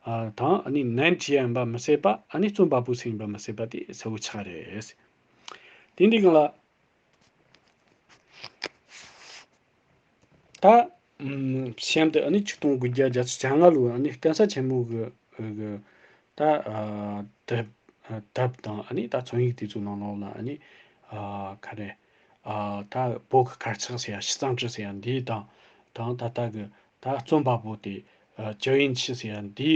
ཨ་དང་ཨ་ནི་ནན་བྲིས་ཡ་ཡིན་པ་མི་གསལ་བ། ཨ་ནི་རྩོམ་པ་པོ་སུ་ཡིན་པ་མི་གསལ་བ་དེ་གསལ་བོ་ཆགས་རེད། དེ་འདི་སྒང་ལ། ད་ཨམ་གཤམ་དུ་ཨ་ནི་ཆིག་སྟོང་དགུ་བརྒྱ་བརྒྱད་ཅུ་གྱ་ལྔ་ལོའི་ཨ་ནི་སྐམ་ས་ཆེན་མོ་གི་གི་ད་ཨ་དེབ་ཨ་དེབ་དང་ཨ་ནི་ད་རྩོམ་ཡིག་དེ་ཚོའི་ནང་ལོགས་ལ་ཨ་ནི་ཨ་ག་རེ་ཨ་ད་བོད་ཀྱི་དཀར་ཆག་ཟེར་ཡ་ཞི་ཙང་ཀྲི་ཟེར་ཡ་འདི་དང་དང་ད་ལྟ་གི་ད་རྩོམ་པ་པོ་དེ་ཨ་ཅའོ་ཡིན་ཆི་ཟེར་ཡ་འདི།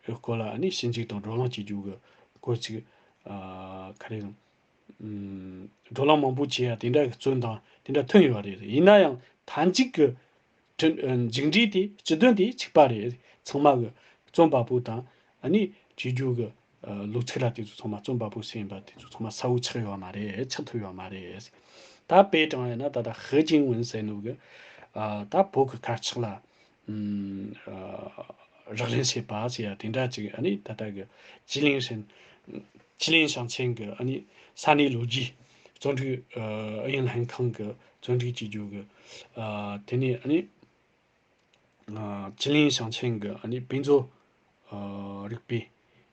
སྐོར་ལ་ཨ་ནི་ཞིབ་འཇུག་དང་བགྲོ་གླེང་བྱེད་རྒྱུ་གི་སྐོར་ཅིག་ཨ་ག་རེ་ཟེར། ཨམ་བགྲོ་གླེང་མང་པོ་བྱེད་ཡ་དེ་འདྲ་གི་བརྩོན་དང་དེ་འདྲ་ཐོན་ཡོད་རེད། ཡིན་ན་ཡང་མཐའ་མཇུག་གི་དྲི་ཨ་མཇུག་འབྲས་དེ་སྤྱི་དོན་དེ་གཅིག་པ་རེད། ཚང་མ་གི་རྩོམ་པ་པོ་དང་ཨ་ནི་བྲིས་རྒྱུ་གི་ཨ་ལོ་ཚིགས་ར་དེ་ཚོ་ཚང་མ་རྩོམ་པ་པོ་སུ་ཡིན་པ་དེ་ཚོ་ཚང་མ་གསལ་བོ་ཆགས་ཡོད་མ་རེད། ཆགས་ཐུབ་ཡོད་མ་རེད། ད་དཔེ་དྲངས་ཡ་ན་ད་ལྟ་ཧེ་ཅིན་ཝུན་ཟེར་ནོ་གི་ཨ་ད་བོད་ཀྱི་དཀར་ཆག་ལ། ཨ་རག་ལས་བྱེད་པ་ཟེར་ཡ་དེ་འདྲ་ཅིག་ཨ་ནི་ད་ལྟ་གི་ཅི་ལིན་ཧྲན། ཅི་ལིན་ཞང་ཆེན་གི་ཨ་ནི་ས་གནས་ལོ་རྒྱུས་བརྩོན་འགྲུས་ཨ་ཨུ་ཡོན་ལྷན་ཁང་གི་བརྩོན་འགྲུས་བྱེད་རྒྱུ་གི་ཨ་དེ་ནས་ཨ་ནི་ཨ་ཅི་ལིན་ཞང་ཆེན་གི་ཨ་ནི་བོད་མཚོ་ཨ་རིག་པའི་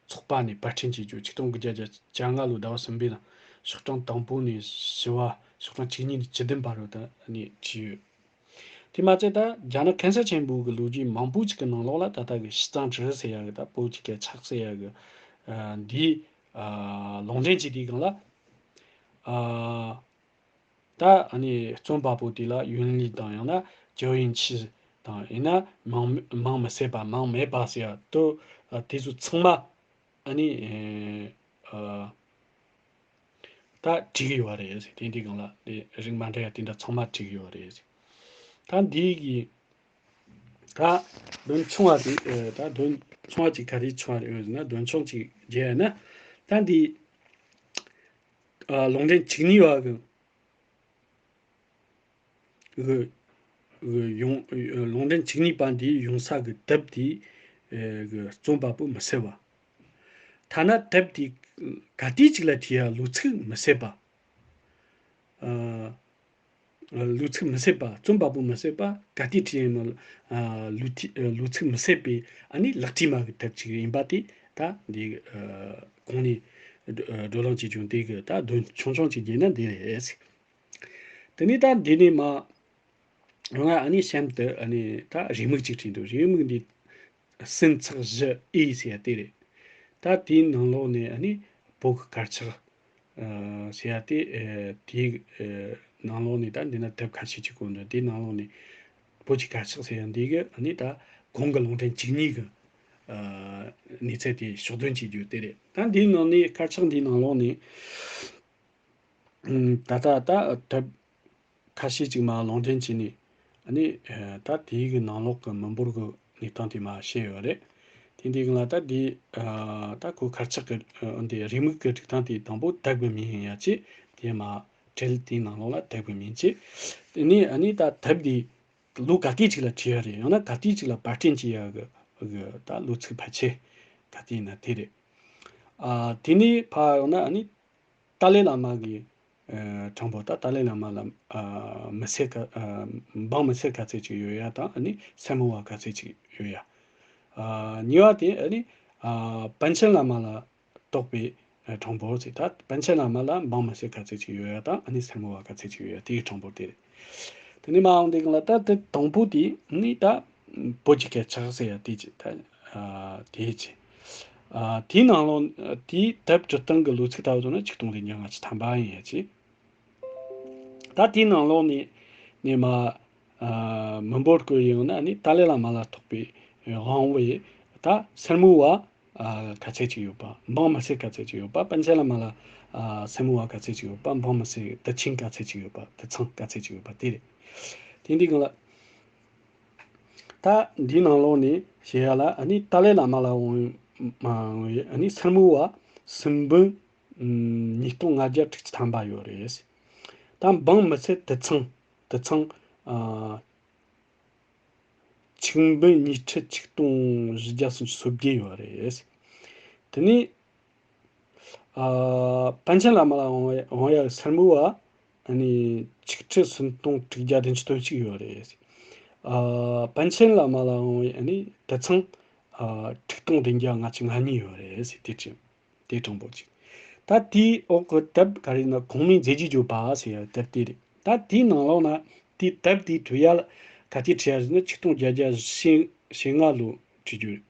ཚོགས་པ་ནས་པར་སྐྲུན་བྱེད་རྒྱུ་ཆིག་སྟོང་དགུ་བརྒྱ་བརྒྱད་ཅུ་གྱ་ལྔ་ལོའི་ཟླ་བ་གསུམ་པའི་ནང་ཤོག་གྲངས་དང་པོ་ནས་བཞི་བ། ཤོག་གྲངས་བཅུ་གཉིས་ནས་བཅུ་བདུན་བར་དུ་ད་ཨ་ནི་བྲིས་ཡོད། དེ་མ་ཚད་ད་རྒྱ་ནག་གན་ས་ཆེན་པོ་གི་ལོ་རྒྱུས་མང་པོ་ཅིག་གི་ནང་ལོགས་ལ་ད་ལྟ་གི་ཞི་ཙང་ཀྲི་ཟེར་ཡ་གི་ད་བོད་ཀྱི་སྐད་ཆག་ཟེར་ཡ་གི་ཨ་འདིའི་ཨ་ལུང་འདྲེན་བྱེད་དུས་སྒང་ལ་ཨ་ད་ཨ་ནི་རྩོམ་པ་པོ་དེ་ལ་ཡུན་ལི་དང་ཡང་ན་ཅའོ་ཡིན་ཆི་དང་ཡིན་ན་མིང་མིང་མི་གསལ་བ་མིང་མེད་པ་ཟེར་ཡ་དུ་ཨ་དེ་ཚོ་ཚང་མ་ཨ་ནི་ཨ། ད་བྲིས་ཀྱི་ཡོད་རེད་ཟེར། དེ་འདི་སྒང་ལ་དེ་རིགས་མ་འདྲ་ཡ་དེ་འདྲ་ཚང་མ་བྲིས་ཀྱི་ཡོད་རེད་ཟེར། ད་འདི་གི་ ད་དོན་ཆུང་བ་དེ་ཨ་ད་དོན་ཆུང་བ་ཅིག་ག་རེ་ཆུང་བ་རེད་ཟེར་ན། དོན་ཆུང་ཅིག་བརྗོད་ཡ་ན། ད་འདི་ཨ་ལུང་འདྲེན་བཅུ་གཉིས་པ་གི་གི་གི་ཡོང་ལུང་འདྲེན་བཅུ་གཉིས་པ་འདིའི་ཡོང་ས་གི་དེབ་དེ་ཨ་གི་རྩོམ་པ་པོ་མི་གསལ་བ། ཐ་ན་དེབ་དེ་ག་དུས་ཅིག་ལ་བྲིས་ཡ་ལོ་ཚིགས་མི་གསལ་བ། ཨ་ལོ་ཚིགས་མི་གསལ་བ། རྩོམ་པ་པོ་མི་གསལ་བ། ག་དུས་བྲིས་ཡིན་མིན། ཨ་ལོ་ཐི་ཨ་ལོ་ཚིགས་མི་གསལ་བའི་ཨ་ནི་ལག་བྲིས་མ་གི་དེབ་ཅིག་ཡིན་པ་དེ་ད་འདི་ཨ་གོང་ནས་བགྲོ་གླེང་བྱེད་རྒྱུ་འདི་གི་ད་དོན་ཆུང་ཆུང་ཅིག་བརྗོད་ན་འདི་རེད། དེ་ནས་ད་འདི་ནས་མ་ང་ཨ་ནི་གཤམ་དུ་ཨ་ནི་ད་རེའུ་མིག་ཅིག་བྲིས་འདུག་རེའུ་མིག་འདི་སུན་ཚགས་བཞི་ཨེ་ཟེར་ཡ་དེ་རེད། ད་དེའི་ནང་ལོགས་ནས་ཨ་ནི་བོད་ཀྱི་དཀར་ཆག་ཨ་ཟེར་ཡ་དེ་ཨ་དེའི་ཨ་ནང་ལོགས་ནས། ད་འདི་ན་དེབ་ཁ་ཤས་ཅིག་བཀོད་འདུག་དེའི་ནང་ལོགས་ནས་བོད་ཀྱི་དཀར་ཆག་ཟེར་ཡ་འདི་གི་ཨ་ནི་ད་གོང་གི་ལུང་འདྲེན་བཅུ་གཉིས་གི་ཨ་གནས་ཚད་དེ་ཕྱོགས་སྟོན་བྱེད་རྒྱུ་དེ་རེད། ད་འདིའི་ནང་ནས་དཀར་ཆག་འདིའི་ནང་ལོགས་ནས་ཨ་ད་ལྟ་ད་དེབ་ཁ་ཤས་ཅིག་མར་ལུང་འདྲེན་བྱས་ནས་ཨ་ནི་ཨ་ད་དེའི་གི་ནང་ལོགས་ཀྱི་མི་འབོར་གྱི་གནས་སྟངས་དེ་མར་བཤད་ཡོད་རེད། དེ་འདི་གི་ལ་ད་དེ་ཨ་ད་ཁོ་དཀར་ཆག་གི་ཨ་འདི་རེའུ་མིག་གི་སྒྲིག་སྟངས་དེ་དང་པོ་དེབ་གི་མིང་ཡིན་ཡ་ཅེས་དེ་མར་བྲིས། དེའི་ནང་ལོགས་ལ་དེབ་གི་མིང་བྱས། དེ་ནས་ཨ་ནི་ད་དེབ་འདི་ལོ་ག་དུས་ཅིག་ལ་བྲིས་ཡ་རེད། ཡང་ན་ག་དུས་ཅིག་ལ་པར་སྐྲུན་བྱས་ཡ་གི་གི་ད་ལོ་ཚིགས་ཕལ་ཆེར་ག་དུས་ཡིན་ན་དེ་རེད། ཨ་དེ་ནས་ཕར་ཡོང་ན་ཨ་ནི་ཏཱ་ལའི་བླ་མ་གི་ཨ་གྲངས་འབོར། ད་ཏཱ་ལའི་བླ་མ་ལ་ཨ་མི་སེར་ག་ཨ་འབངས་མི་སེར་ག་ཚད་ཅིག་ཡོད་ཡ་དང་། ཨ་ནི་སེར་མོ་བ་ག་ཚད་ཅིག་ཡོད་ཡ། ཨ་གཉིས་པ་དེ་ཨ་ནི་ཨ་པཎ་ཆེན་བླ་མ་ལ་གཏོགས་པའི་ཨ་གྲངས་འབོར་ཟེར། ད་པཎ་ཆེན་བླ་མ་ལ་འབངས་མི་སེར་ག་ཚད་ཅིག་ཡོད་ཡ་དང་། ཨ་ནི་སེར་མོ་བ་ག་ཚད་ཅིག་ཡོད་ཡ། དེའི་གྲངས་འབོར་དེ་རེད། དེ་ནས་མར་འོང་དེ་གང་ལ་ད་དེ་དང་པོ་དེ་ནི་ད་བོད་ཀྱི་སྐད་ཆ་ཟེར་ཡ་དེ་ཅི་ད་ཨ་དེ་ཅི། ཨ་དེའི་ནང་ལོགས་དེའི་དེབ་འབྲི་སྟངས་ཀྱི་ལོ་ཚིགས་ལྟ་བུ་བྱུང་ན་ཆིག་སྟོང་བདུན་བརྒྱ་ལྔ་བཅུ་ཐམ་པ་ཡིན་ཡ་ཅི། ད་དེའི་ནང་ལོགས་ནས་ནས་མ་ཨ་མི་འབོར་བཀོད་ཡོང་ན་ནི་ཏཱ་ལའི་བླ་མ་ལ་གཏོགས་པའི་དབང་བོ་ཡི་ད་སེར་མོ་བ་ཨ་ག་ཚད་ཅིག་ཡོད་པ། འབངས་མི་སེར་ག་ཚད་ཅིག་ཡོད་པ། པཎ་ཆེན་བླ་མ་ལ་ཨ་སེར་མོ་བ་ག་ཚད་ཅིག་ཡོད་པ། འབངས་མི་སེར་དུད་ཆེན་ག་ཚད་ཅིག་ཡོད་པ། དུད་ཚང་ག་ཚད་ཅིག་ཡོད་པ་དེ་རེད། དེ་འདི་གང་ལ་ད་འདིའི་ནང་ལོགས་ནས་བཤད་ཡ་ལ་ཨ་ནི་ཏཱ་ལའི་བླ་མ་ལ་འོང་ཨ་ནི་སེར་མོ་བ་སུམ་འབུམ་ཉིས་སྟོང་ལྔ་བརྒྱ་དྲུག་ཅུ་ཐམ་པ་ཡོད་རེད། ད་འབངས་མི་སེར་དུད་ཚང་དུད་ཚང་ཨ་ཆིག་འབུམ་ཉི་ཁྲི་ཆིག་སྟོང་བཞི་བརྒྱ་སུམ་ཅུ་སོ་བརྒྱད་ཡོད་རེད། དེ་ནས་ཨ་པཎ་ཆེན་བླ་མ་ལ་འོང་ཡ་འོང་ཡ་སེར་མོ་བ་ཨ་ནི་ཆིག་ཁྲི་སུམ་སྟོང་དྲུག་བརྒྱ་བདུན་ཅུ་དོན་གཅིག་ཡོད་རེད། ཨ་པཎ་ཆེན་བླ་མ་ལ་འོང་ཡ་ཨ་ནི་དུད་ཚང་ཨ་དྲུག་སྟོང་བདུན་བརྒྱ་ལྔ་བཅུ་ང་གཉིས་ཡོད་རེད་ཟེར། དེ་ཅི་དེ་གྲངས་འབོར་ཅིག་ད་དེའི་འོག་གི་དེབ་ག་རེ་ན་གོང་མའི་མཛད་རྗེས་བརྗོད་པ་ཟེར་ཡ་དེབ་དེ་རེད། ད་དེའི་ནང་ལོགས་ན་དེའི་དེབ་དེའི་བྲིས་ཡ་ལ་ག་དུས་བྲིས་ཡ་ཟེར་ན་ཆིག་སྟོང་བརྒྱད་བརྒྱ་ཞེ་ཞེ་ལྔ་ལོ་བྲིས་རྒྱུ་རེད།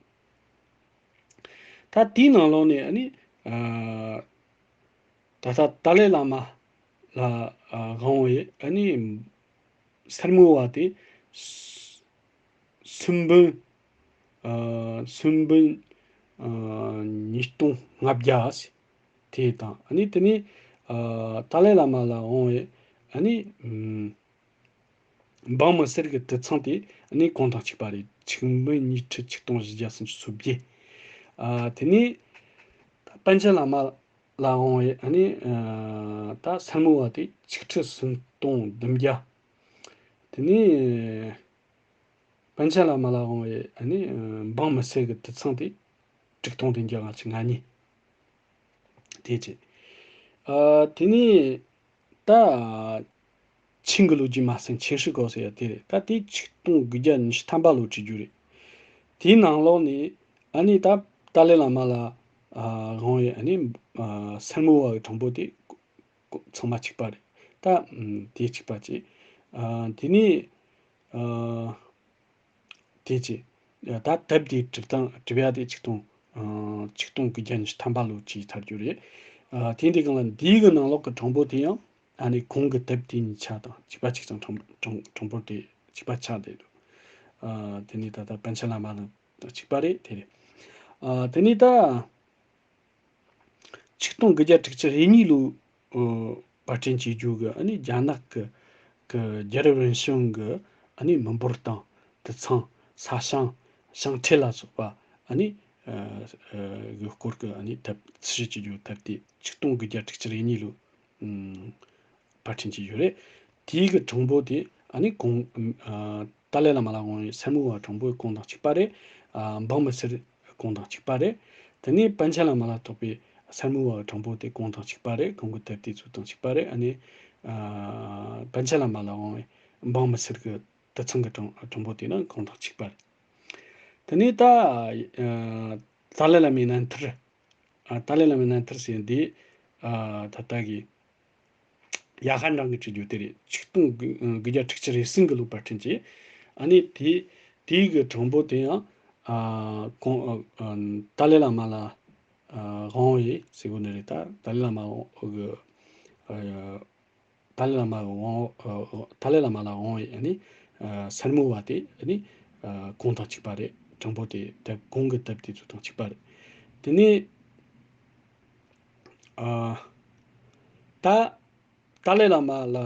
ད་དེའི་ནང་ལོགས་ནས་ཨ་ནི་ཨ་ད་ལྟ་ཏཱ་ལའི་བླ་མ་ལ་ཨ་དབང་བའི་ཨ་ནི་སེར་མོ་བ་དེ་སུམ་འབུམ་ཨ་སུམ་འབུམ་ཨ་ཉིས་སྟོང་ལྔ་བརྒྱ་དེ་དང་། ཨ་ནི་དེ་ནས་ཨ་ཏཱ་ལའི་བླ་མ་ལ་འོང་བའི་ཨ་ནི་ཨམ་འབངས་མི་སེར་གྱི་དུད་ཚང་དེ་ཨ་ནི་གོང་དང་གཅིག་པ་རེད། ཆིག་འབུམ་ཉིས་ཁྲི་ཆིག་སྟོང་བཞི་བརྒྱ་སུམ་ཅུ་སོ་བརྒྱད། ཨ་དེ་ནས་ད་པཎ་ཆེན་བླ་མ་ལ་འོང་བའི་ཨ་ནི་ཨ་ད་སེར་མོ་བ་དེ་ཆིག་ཁྲི་སུམ་སྟོང་བདུན་བརྒྱ། དེ་ནས་པཎ་ཆེན་བླ་མ་ལ་འོང་བའི་ཨ་ནི་འབངས་མི་སེར་གྱི་དུད་ཚང་དེ་དྲུག་སྟོང་བདུན་བརྒྱ་ལྔ་བཅུ་ང་གཉིས། དེ་བྱས། ཨ་དེ་ནས་ད་ཆིང་གི་ལོ་རྒྱུས་མ་ཟིན་ཆིང་ཧྲི་གོ་ཟེར་ཡ་དེ་རེད། ད་དེ་ཆིག་སྟོང་དགུ་བརྒྱ་ཉི་ཤུ་ཐམ་པ་ལོ་བྲིས་རྒྱུ་རེད། དེའི་ནང་ལོགས་ནས་ཨ་ནི་ད་ཏཱ་ལའི་བླ་མ་ལ་ཨ་དབང་བའི་ཨ་ནི་ཨ་སེར་མོ་བ་གི་གྲངས་འབོར་དེ་ཚང་མ་གཅིག་པ་རེད། ད་ཨམ་དེ་གཅིག་པ་བྱས། ཨ་དེ་ནས་ཨ་དེ་བྱས། ད་དེབ་དེ་བྲིས་སྟངས་བྲིས་ཡ་དེ་ཆིག་སྟོང་ཨ་ཆིག་སྟོང་དགུ་བརྒྱ་ཉི་ཤུ་ཐམ་པ་ལོ་བྱས་ཚར་རྒྱུ་རེད། ཨ་དེ་འདི་གང་ལ་འདིའི་གི་ནང་ལོགས་ཀྱི་གྲངས་འབོར་དེ་ཡང་ཨ་ནི་གོང་གི་དེབ་དེ་གཉིས་ཆ་དང་གཅིག་པ་གཅིག་ཙམ་གྲངས་གྲངས་གྲངས་འབོར་དེ་གཅིག་པ་ཆགས་བསྡད་འདུག་ཨ་དེ་ནས་ད་ལྟ་པཎ་ཆེན་བླ་མ་དང་གཅིག་པ་རེད། དེ་རེད། ཨ་དེ་ནས་ད་ཆིག་སྟོང་དགུ་བརྒྱ་དྲུག་ཅུ་རེ་གཉིས་ལོའི་ཨ་པར་སྐྲུན་བྱེད་རྒྱུ་གི་ཨ་ནི་རྒྱ་ནག་གི་གི་རྒྱལ་རབས་རིམ་བྱོན་གི་ཨ་ནི་མི་འབོར་དང་དུད་ཚང་ ས་ཞིང་ཞིང་ཁྲལ་ལ་སོགས་པ་ཨ་ནི་གི་སྐོར་གྱི་ཨ་ནི་དེབ་ཚད་གཞི་བཅུ་གྱ་དྲུག་ཅུ་རེ་གཉིས་ལོ་ཆིག་སྟོང་དགུ་བརྒྱ་དྲུག་ཅུ་རེ་གཉིས་ལོ་ཕར་ཕྱིན་བྱས་ཡོད་རེད། དེའི་གི་གྲངས་འབོར་དེ་ཨ་ནི་གོང་ཨ་ཏཱ་ལའི་བླ་མ་ལ་དབང་བའི་སེར་མོ་བ་གྲངས་འབོར་གོང་དང་གཅིག་པ་རེད། ཨ་འབངས་མི་སེར་གོང་དང་གཅིག་པ་རེད། དེ་ནས་པཎ་ཆེན་བླ་མ་ལ་གཏོགས་པའི་སེར་མོ་བ་གྲངས་འབོར་དེ་གོང་དང་གཅིག་པ་རེད། གོང་གི་དེབ་དེ་ཚོ་དང་གཅིག་པ་རེད། ཨ་ནི་ཨ་པཎ་ཆེན་བླ་མ་ལ་དབང་བའི་འབངས་མི་སེར་གི་དེབ་ཚང་གི་གྲངས་གྲངས་འབོར་དེ་ནི་གོང་དང་གཅིག་པ་རེད། དེ་ནས་ད་ཨ་ཏཱ་ལའི་བླ་མའི་རྣམ་ཐར། ཨ་ཏཱ་ལའི་བླ་མའི་རྣམ་ཐར་ཟེར་འདི་ཨ་ད་ལྟ་གི་ཡ་ཧན་ཀྲང་གིས་བྲིས་རྒྱུ་དེ་རེད། ཆིག་སྟོང་དགུ་དགུ་བརྒྱ་དྲུག་ཅུ་རེ་གསུམ་གི་ལོ་ཕར་ཕྱིན་བྱས། ཨ་ནི་དེ་དེའི་གི་གྲངས་འབོར་དེ་ཡང་ཨ་གོང་ཨ་ཨ་ཏཱ་ལའི་བླ་མ་ལ་ཨ་དབང་བའི་ཟེར་གོ་ནི་རེད། ད་ཏཱ་ལའི་བླ་མ་གི་ཨ་ཏཱ་ལའི་བླ་མ་གི་དབང་ཨ་ཏཱ་ལའི་བླ་མ་ལ་དབང་བའི་ཨ་ནི་ཨ་སེར་མོ་བ་དེ་ཨ་ནི་ཨ་གོང་དང་གཅིག་པ་རེད། གྲངས་འབོར་དེ་དེབ་གོང་གི་དེབ་དེ་ཚོ་དང་གཅིག་པ་རེད། དེ་ནས་ཨ་ད་ཏཱ་ལའི་བླ་མ་ལ་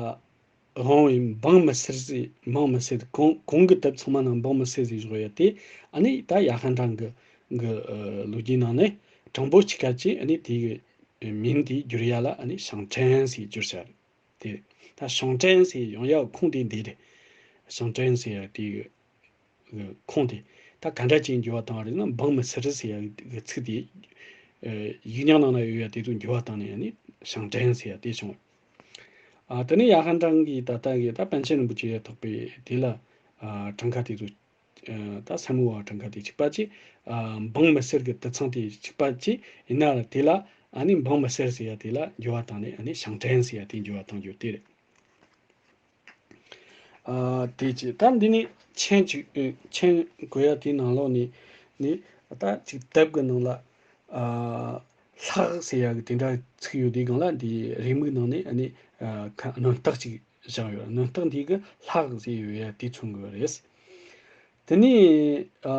དབང་བའི་འབངས་མི་སེར་ཟེར། འབངས་མི་སེར་གོང་གོང་གི་དེབ་ཚང་མ་ནང་འབངས་མི་སེར་ཟེར་བཞག་ཡོད་དེ། ཨ་ནི་ད་ཡ་ཧན་ཀྲང་གི་གི་ཨ་ལོ་རྒྱུས་ནང་ནས་གྲངས་འབོར་གཅིག་ཁ་ཅིག་ཨ་ནི་དེ་གི་མིང་དེ་བསྒྱུར་ཡ་ལ་ཨ་ནི་ཞང་ཀྲན་ཟེར་བསྒྱུར་བྱ་རེད། དེ་ད་ཞང་ཀྲན་ཟེར་ཡོང་ཡ་ཁུངས་དེ་འདི་རེད། ཞང་ཀྲན་ཟེར་ཡ་དེ་གི་ཁུངས་དེ་ད་ག་འདྲ་ཅིག་འགྱུར་བ་བཏང་བ་རེད་ན། འབངས་མི་སེར་ཟེར་ཡ་གི་ཚིག་དེ་ཨ་ཡིག་རྙིང་ནང་ན་ཡོད་ཡ་དེ་ཚོ་འགྱུར་བ་བཏང་ནས་ཨ་ནི་ཞང་ཀྲན་ཟེར་ཡ་དེ་བྱུང་། ཨ་དེ་ནས་ཡ་ཧན་ཀྲང་གིས་ད་ལྟ་གི་ད་པཎ་ཆེན་རིན་པོ་ཆེ་ཡ་ཐོག་པའི་དེ་ལ་ཨ་གྲངས་ཀ་དེ་ཚོ་ཨ་ད་སེར་མོ་བ་གྲངས་ཀ་དེ་གཅིག་པ་གཅིག་ཨ་འབངས་མི་སེར་གི་དེབ་ཚང་དེ་གཅིག་པ་གཅིག་ཡིན་ན་ར། དེ་ལ་ཨ་ནི་འབངས་མི་སེར་ཟེར་ཡ་དེ་ལ་འགྱུར་བ་བཏང་ནས་ཨ་ནི་ཞང་ཀྲན་ཟེར་ཡ་དེ་འགྱུར་བ་བཏང་རྒྱུ་དེ་རེད། ཨ་དེ་གཅིག་ད་འདི་ནས་མཆན་གཅིག་ཨ་མཆན་འགོད་ཡ་དེའི་ནང་ལོགས་ནས་ནི་ད་ཅིག་དེབ་གི་ནང་ལ་ཨ་ལྷག་ཟེར་ཡ་གི་དེ་འདྲ་ཚིག་ཡོད་དེའི་སྒང་ལ་འདི་རེའུ་མིག་ནང་ནས་ཨ་ནི་ཨ་ཁ་སྣོན་རྟགས་ཅིག་བཞག་ཡོད། སྣོན་རྟགས་འདི་གི་ལྷག་ཟེར་ཡོད་ཡ་དེ་མཚོན་དགོས་རེད། དེ་ནས་ཨ།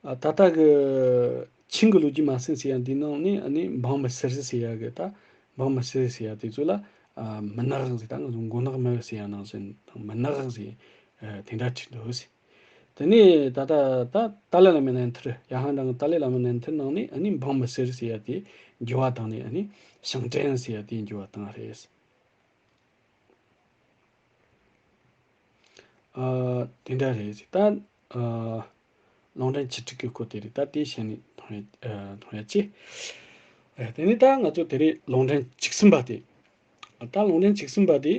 ཨ་ད་ལྟ་གི་ཆིང་གི་ལོ་རྒྱུས་མ་ཟིན་ཟེར་ཡ་འདི་ནང་ནས་ཨ་ནི་འབངས་མི་སེར་ཟེར་ཡ་གི་ད་འབངས་མི་སེར་ཟེར་ཡ་དེ་ཚོ་ལ་ཨ་མི་ནག་ཟེར། ད་ང་ཚོ་མགོ་ནག་མི་ཟེར་ཡ་ནང་བཞིན་དང་མི་ནག་ཟེར་ཨ་དེ་འདྲ་བྲིས་འདུག་ཟེར། དེ་ནས་ད་ལྟ་ད་ཏཱ་ལའི་བླ་མའི་རྣམ་ཐར། ཡ་ཧན་ཀྲང་གི་ཏཱ་ལའི་བླ་མའི་རྣམ་ཐར་ནང་ནས་ཨ་ནི་འབངས་མི་སེར་ཟེར་ཡ་དེ་འགྱུར་བ་བཏང་ནས་ཨ་ནི་ཞང་ཀྲན་ཟེར་ཡ་དེ་འགྱུར་བ་བཏང་རེད། ཨ་དེ་འདྲ་རེད། ད་ཨ་ལུང་འདྲེན་བཅུ་དྲུག་གི་སྐོར་དེ་རེད། ད་དེ་བཤད་ནས་མཐོང་ཡ་ཨ་མཐོང་ཡ་ཅི། ཨ་དེ་ནས་ད་ང་ཚོ་དེ་རིང་ལུང་འདྲེན་བཅུ་གསུམ་པ་དེ། ད་ལུང་འདྲེན་བཅུ་གསུམ་པ་དེ་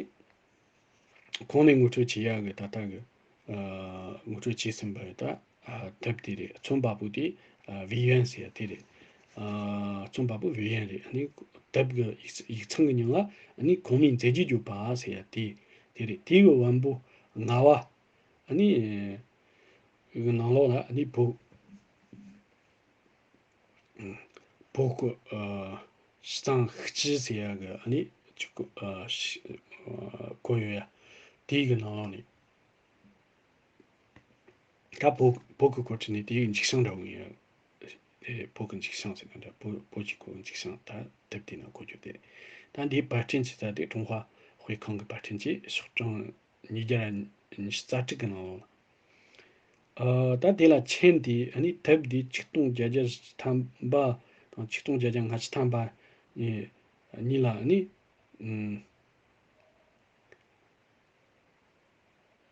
གོང་ནས་ངོ་སྤྲོད་བྱེད་ཡ་གི་ད་ལྟ་གི་ཨ་ངོ་སྤྲོད་བྱས་ཟིན་པ་ཡོད་ད། ཨ་དེབ་དེ་རེད། རྩོམ་པ་པོ་དེ་ཨ་ཝེ་ཡོན་ཟེར་ཡ་དེ་རེད། ཨ་རྩོམ་པ་པོ་ཝེ་ཡོན་རེད། ཨ་ནི་དེབ་གི་ཡིག་ཡིག་ཚང་གི་མྱིང་ལ་ཨ་ནི་གོང་མའི་མཛད་རྗེས་བརྗོད་པ་ཟེར་ཡ་དེ་དེ་རེད། དེ་གི་བམ་པོ་ལྔ་པ་ཨ་ནི་གི་ནང་ལོགས་ལ་ཨ་ནི་བོད་བོད་ཀྱི་ཨ་སྤྱི་གཙང་ཤུགས་ཀྱི་ཟེར་ཡ་གི་ཨ་ནི་ཅིག་ཨ་ཤི་ཨ་བཀོད་ཡོད་ཡ། དེ་གི་ནང་ལོགས་ནས། ད་བོད་བོད་ཀྱི་སྐོར་བྲིས་ནས་དེའི་འཇིགས་བྱང་འདྲ་བོ་ཡིན། དེ་བོད་ཀྱི་འཇིགས་བྱང་ཟེར་ག་འདྲ། བོད་བོད་ཀྱི་སྐོར་གྱི་འཇིགས་བྱང་ད་དེབ་དེའི་ནང་བཀོད་རྒྱུ་དེ། ད་འདིའི་པར་སྐྲུན་བྱེད་ས་དེ་ཀྲུང་ཧྭ་དཔེ་ཁང་གི་པར་སྐྲུན་བྱས། ཤོག་གྲངས་ཉིས་བརྒྱ་ཉི་ཤུ་རྩ་དྲུག་གི་ནང་ལོགས་ལ། ཨ་ད་དེ་ལ་མཆན་དེ་ཨ་ནི་དེབ་འདི་ཆིག་སྟོང་བརྒྱད་བརྒྱ་ཐམ་པ་དང་ཆིག་སྟོང་བརྒྱད་བརྒྱ་ལྔ་བཅུ་ཐམ་པ་གཉིས་ལ་ཨ་ནི་ཨུམ།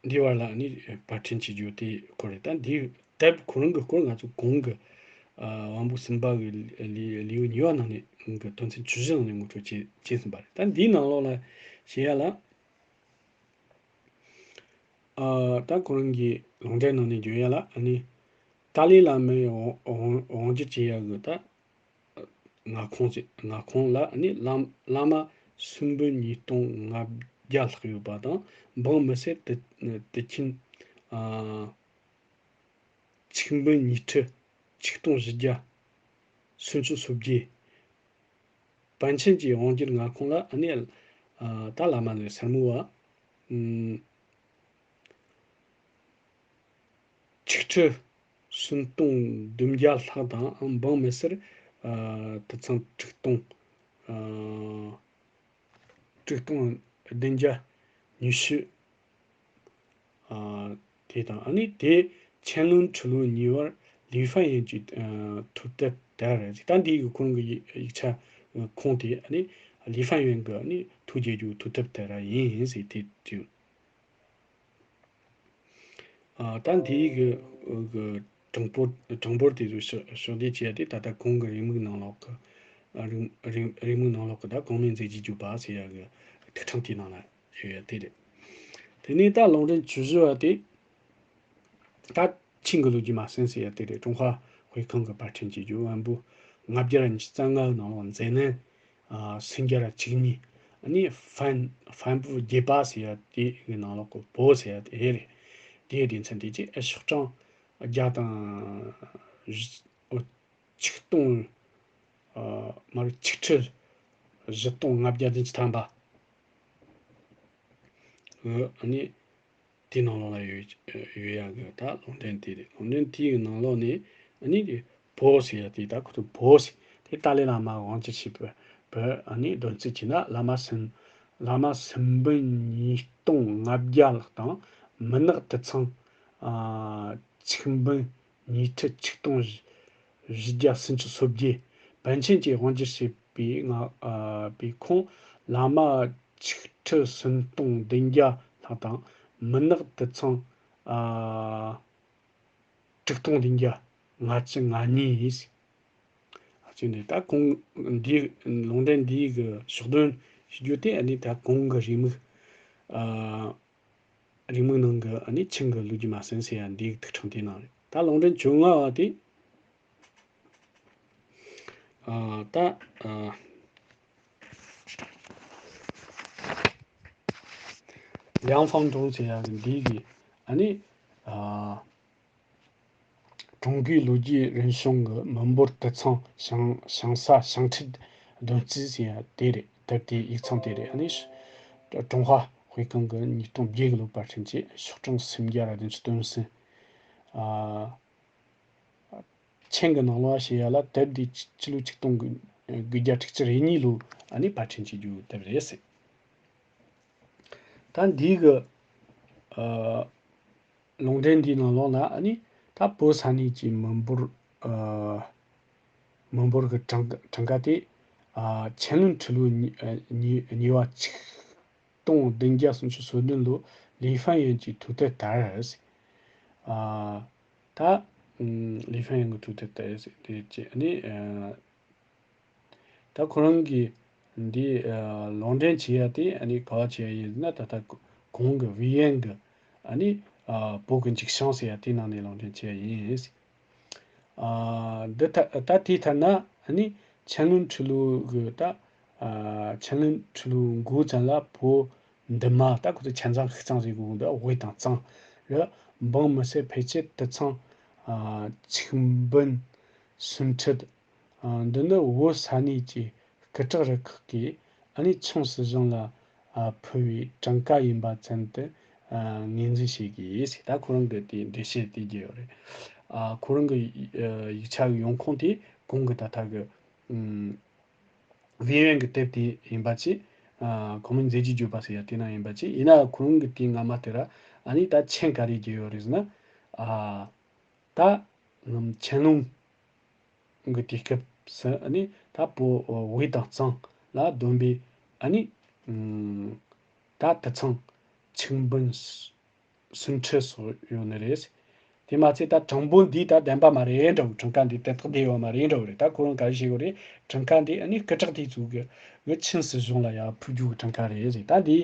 འདི་བར་ལ་ནི་པར་སྐྲུན་བྱེད་རྒྱུ་དེ་སྐོར་རེད། ད་འདིའི་དེབ་ཁོ་རང་གི་སྐོར་ང་ཚོ་གོང་གི་ཨ་བམ་པོ་གསུམ་པ་གི་ལེའུ་ལེའུ་གཉིས་པ་ནང་ནས་གི་དོན་ཚན་བཅུ་བཞི་ནང་ནས་ངོ་སྤྲོད་བྱས་བྱས་ཟིན་པ་རེད། ད་འདིའི་ནང་ལོགས་ལ་བཤད་ཡ་ལ་ཨ་ད་ཁོ་རང་གི་ལུང་འདྲེན་ནང་ནས་བརྗོད་ཡ་ལ་ཨ་ནི་ཏཱ་ལའི་བླ་མའི་དབང་དབང་དབང་བསྒྱུར་བྱེད་ཡ་གི་ད་མངའ་ཁོངས་ཀྱི་མངའ་ཁོངས་ལ་ནི་བླ་བླ་མ་སུམ་འབུམ་ཉིས་སྟོང་ལྔ་བརྒྱ་ལྷག་ཡོད་པ་དང་། འབངས་མི་སེར་དུ་དུ་ཆེན་ཨ་ཆིག་འབུམ་ཉི་ཁྲི་ཆིག་སྟོང་བཞི་བརྒྱ་སུམ་ཅུ་སོ་བརྒྱད། པཎ་ཆེན་གྱི་དབང་སྒྱུར་མངའ་ཁོངས་ལ་ནི་ཨ་ད་བླ་མ་ནི་སེར་མོ་བ་ཨམ་ཆིག་ཁྲི་སུམ་སྟོང་བདུན་བརྒྱ་ལྷག་དང་། འབངས་མི་སེར་ཨ་དུད་ཚང་དྲུག་སྟོང་ཨ་དྲུག་སྟོང་བདུན་བརྒྱ་ཉི་ཤུ་ཨ་ དེ་དང་ཨ་ནི་དེ་ཆན་ལུན་ཁྲི་ལུ་གཉིས་བར་ལི་ཧྥན་ཡོན་གྱི་ཐུག་དེབ་དེ་རེད། ད་འདི་གི་ཁོང་གི་ཡིག་ཆ་ཁོངས་དེ་ཨ་ནི་ལི་ཧྥན་ཡོན་གྱི་ཨ་ནི་ཐུག་རྒྱལ་རྒྱུ་ཐུག་དེབ་དེ་ར་ཡིན་ཟེར་དེ་བྲིས། ཨ། ད་འདིའི་གི་གི་གྲངས་འབོར་གྲངས་འབོར་དེ་ཚོ་ཕྱོགས་ཕྱོགས་བསྡུས་བྱས་ཏེ་ད་ལྟ་གོང་གི་རེའུ་མིག་ནང་ལོགས་ཀྱི་རེའུ་རེའུ་རེའུ་མིག་ནང་ལོགས་ཀྱི་ད་གོང་མའི་མཛད་རྗེས་བརྗོད་པ་ཟེར་ཡ་གི་ཐིག་ཕྲེང་དེའི་ནང་ལ་ཡོད་ཡ་དེ་རེད། དེ་ནས་ད་ལུང་འདྲེན་བཅུ་བཞི་བ་དེ་ད་ཆིང་གི་ལོ་རྒྱུས་མ་ཟིན་ཟེར་ཡ་དེ་རེད། ཀྲུང་ཧྭ་དཔེ་ཁང་གི་པར་སྐྲུན་བྱེད་རྒྱུ་བོན་པོ་ལྔ་བརྒྱ་ཉི་ཤུ་རྩ་ལྔ་ནང་ལོགས་མཛད་ནས། ཨ། སུམ་བརྒྱ་ར་བཅུ་གཉིས། ཨ་ནི་ཧྥན་ཧྥན་པོ་བརྒྱད་པ་ཟེར་ཡ་དེ་གི་ནང་ལོགས་ཀྱི་པོ་ཟེར་ཡ་དེ་རེད། དེའི་སྡེ་ཚན་དེ་གཅིག་ཨ་ཤོག་གྲངས་བརྒྱ་དང་བཞི། ཨོ། ཆིག་སྟོང་། ཨ། མ་རེད། ཆིག་ཁྲི་བཞི་སྟོང་ལྔ་བརྒྱ་བདུན་ཅུ་ཐམ་པ། ཨ་ནི་དེའི་ནང་ལོགས་ལ་ཡོད་ཡོད་ཡག་གི་ད་ལུང་འདྲེན་དེ་རེད། ལུང་འདྲེན་དེའི་ནང་ལོགས་ནས་ཨ་ནི་དེ་བོ་ཟེར་ཡ་དེ་ད་ཁོ་ཚོ་བོ་ཟེར་དེ་ཏཱ་ལའི་བླ་མ་དབང་བསྒྱུར་བྱས་པའི་བོད་ཨ་ནི་བདུན་ཚིགས་ཀྱི་ན་བླ་མ་སུམ་བླ་མ་སུམ་འབུམ་ཉིས་སྟོང་ལྔ་བརྒྱ་ལྷག་དང་མུན་ནག་དུད་ཚང་ཨ་ཆིག་འབུམ་ཉིས་ཁྲི་ཆིག་སྟོང་བཞི་བརྒྱ་སུམ་ཅུ་སོ་བརྒྱད། པཎ་ཆེན་གྱིས་དབང་བསྒྱུར་བྱས་པའི་ང་ཨ་པའི་ཁོངས་བླ་མ་ཆིག་ཁྲི་སུམ་སྟོང་བདུན་བརྒྱ་ལྷག་དང་མུན་ནག་དུད་ཚང་ཨ་དྲུག་སྟོང་བདུན་བརྒྱ་ལྔ་བཅུ་ང་གཉིས་ཡིན། ཨ་ཅེ་འདི་ད་གོང་འདིའི་ལུང་འདྲེན་འདིའི་གི་ཕྱོགས་སྡོམ་ཞུ་རྒྱུ་དེ་ཨ་ནི་ད་གོང་གི་རེའུ་མིག་ཨ། རེའུ་མིག་ནང་གི་ཨ་ནི་ཆིང་གི་ལོ་རྒྱུས་མ་ཟིན་ཟེར་ཡ་འདིའི་ཐིག་ཕྲེང་དེའི་ནང་རེད། ད་ལུང་འདྲེན་བཅོ་ལྔ་བ་དེ། ཨ། ད། ཨ། ལིའང་ཧྥང་ཀྲུང་ཟེར་ཡ་གི་འདི་གི་ཨ་ནི། ཨ། ཀྲུང་གོའི་ལོ་རྒྱུས་རིམ་བྱུང་གི་མི་འབོར་དུད་ཚང་ཞིང་ཞིང་ས་ཞིང་ཁྲིད་བདུན་རྩིས་ཟེར་ཡ་དེ་རེད། དེབ་དེའི་ཡིག་ཚང་དེ་རེད། ཨ་ནི་ཀྲུང་ཧྭ་དཔེ་ཁང་གི་ཉིས་སྟོང་བརྒྱད་གི་ལོ་པར་སྐྲུན་བྱས། ཤོག་གྲངས་སུམ་བརྒྱ་ར་བདུན་ཅུ་དོན་གསུམ། ཨ། ཆེན་གྱི་ནང་ལོགས་ཞེས་ཡ་ལ་དེབ་འདི་ཕྱི་ལོ་ཆིག་སྟོང་དགུ་བརྒྱ་དྲུག་ཅུ་རེ་གཉིས་ལོ་ཨ་ནི་པར་སྐྲུན་བྱེད་རྒྱུ་དེབ་རེད་ཟེར། ད་འདི་གི་ཨ་ལུང་འདྲེན་འདིའི་ནང་ལོགས་ན་ཨ་ནི་ད་བོད་ས་གནས་ཀྱི་མི་འབོར་ཨ་མི་འབོར་གྱི་གྲངས་གྲངས་ཀ་དེ་ཨ་ཆན་ལུན་ཁྲི་ལོ་ཉི་ཨ་ཉི་ཉི་བ་ཆིག་སྟོང་བདུན་བརྒྱ་སུམ་ཅུ་སོ་བདུན་ལོ་ལི་ཧྥན་ཡོན་གྱི་ཐུག་དེབ་ལྟར། ཨ་ད་ལི་ཧྥན་ཡོན་གྱི་ཐུག་དེབ་ལྟར་དེ་བྱས་ནས་ཨ་ད་ཁོ་རང་གིས་འདི་ཨ་ལུང་འདྲེན་བྱེད་ཡ་དེ་ཨ་ནི་ག་བ་བྱེད་ཡ་ཡིན་ཟེར་ན། ད་ལྟ་གོང་གི་ཝེ་ཡན་གྱི་ཨ་ནི་ཨ་བོད་ཀྱི་འཇིགས་བྱང་ཟེར་ཡ་དེའི་ནང་ནས་ལུང་འདྲེན་བྱེད་ཡ་ཡིན། ཨ་འདི་ད་ད་དེའི་ཐད་ན་ཨ་ནི་ཆན་ལུན་ཁྲི་ལོ་གི་ད་ཨ་ཆན་ལུན་ཁྲི་ལོ་འགོ་ཙམ་ལ་བོད་འདི་མ་ད་ཁོ་ཚོ་ཆན་ཚང་ཤིག་ཚང་ཟེར་གོ་གི་འདུག་ཝེ་དང་ཚང་ར་འབངས་མི་སེར་ཕལ་ཆེར་དུད་ཚང་ཨ་ཆིག་འབུམ་སུམ་ཁྲི། ཨ་འདི་ནི་བོད་ས་གནས་ཀྱི་སྐུ་དྲག་རུ་ཁག་གིས་ཨ་ནི་ཆིང་སྲིད་གཞུང་ལ་ཨ་ཕུལ་བའི་གྲངས་ཀ་ཡིན་པ་ཙམ་དུ་ཨ་ངོས་འཛིན་བྱེད་དགོས་ཟེར། ད་ཁོ་རང་གི་དེ་འགྲེལ་བཤད་དེ་རྒྱག་ཡོད་རེད། ཨ་ཁོ་རང་གི་ཡིག་ཆ་གི་ཡོང་ཁུངས་དེ་གོང་གི་ད་ལྟ་གི་ཨུམ་ཝེ་ཡན་གྱི་དེབ་དེ་ཡིན་པ་བཅས། ཨ་གོང་མའི་མཛད་རྗེས་བརྗོད་པ་ཟེར་ཡ་དེ་ནང་ཡིན་པ་བཅས། ཡིན་ན་ཁོ་རང་གི་དེ་སྔ་མ་དེ་ར་ཨ་ནི་ད་ཆན་ག་རེ་བརྒྱབ་ཡོད་རེད་ཟེར་ན། ཨ་ད་ཆན་ལུང་གི་དུས་སྐབས་སུ་ཨ་ནི་ད་བོད་ཝེ་དང་གཙང་ལ་བསྡོམས་པའི་ཨ་ནི་ཨུམ་ད་དུད་ཚང་ཆིག་འབུམ་སུམ་ཁྲི་སོགས་ཡོད་ནི་རེད། དེ་མ་ཚད་ད་གྲངས་འབོར་འདི་ད་བདེན་པ་མ་རེད་འདྲ་བོ། གྲངས་ཀ་འདི་དེ་དག་བསྡད་ཡོད་མ་རེད་འདྲ་བོ་རེད། ད་ཁོ་རང་ག་རེ་བཤད་དགོས་རེད། གྲངས་ཀ་འདི་ཨ་ནི་སྐུ་དྲག་དེ་ཚོ་གི་གི་ཆིང་སྲིད་གཞུང་ལ་ཡར་ཕུལ་རྒྱུ་གི་གྲངས་ཀ་རེད་ཟེར། ད་འདི་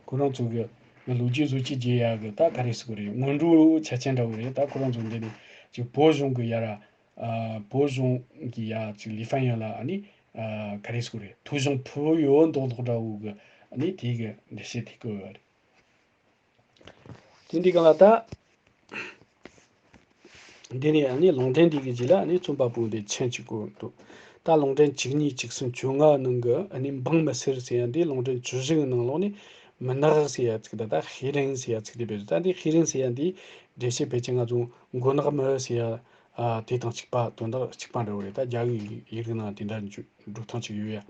ཁོ་རང་ཚོ་གི་ལོ་རྒྱུས་བཟོ་བཅོས་བྱེད་ཡ་གི་ད་ག་རེ་ཟེར་དགོས་རེད། སྔོན་འགྲོའི་ཆ་རྐྱེན་འདྲ་བོ་རེད། ད་ཁོ་རང་ཚོ་འདི་ནས་ཅིག་བོད་གཞུང་གི་ཡར་ཨ་བོད་གཞུང་གི་ཡར་ཅིག་ལི་ཧྥན་ཡོན་ལ་ཨ་ནི་ཨ་ག་རེ་ཟེར་དགོས་རེད། ཐོ་གཞུང་ཕུལ་ཡོད་མདོག་མདོག་འདྲ་བོ་གི་ཨ་ནི་དེ་གི་འགྲེལ་བཤད་དེ་བཀོད་ཡོད་རེད། དེ་འདི་གང་ལ་ད། འདི་ནས་ཨ་ནི་ལུང་འདྲེན་འདི་གི་རྗེས་ལ་ཨ་ནི་རྩོམ་པ་པོ་འདི་མཆན་གཅིག་བཀོད་འདུག་ད་ལུང་འདྲེན་བཅུ་གཉིས་བཅུ་གསུམ་བཅོ་ལྔ་ནང་གི་ཨ་ནི་འབངས་མི་སེར་ཟེར་ཡ་འདི་ལུང་འདྲེན་བཅུ་བཞི་གི་ནང་ལོགས་ནས་མུན་ནག་ཟེར་ཡ་ཚིག་དང་ད་ཧེ་རིན་ཟེར་ཡ་ཚིག་དེ་བེད། ད་འདི་ཧེ་རིན་ཟེར་ཡ་འདི་འགྲེལ་བཤད་ཕལ་ཆེར་ང་ཚོ་མགོ་ནག་མི་ཟེར་ཡ་ཨ་དེ་དང་གཅིག་པ་དོན་དག་གཅིག་པ་འདྲ་བོ་རེད། ད་རྒྱ་གི་ཡིག་རིགས་ནང་དེ་འདྲ་འགྲོ་སྟངས་ཅིག་ཡོད་ཡ།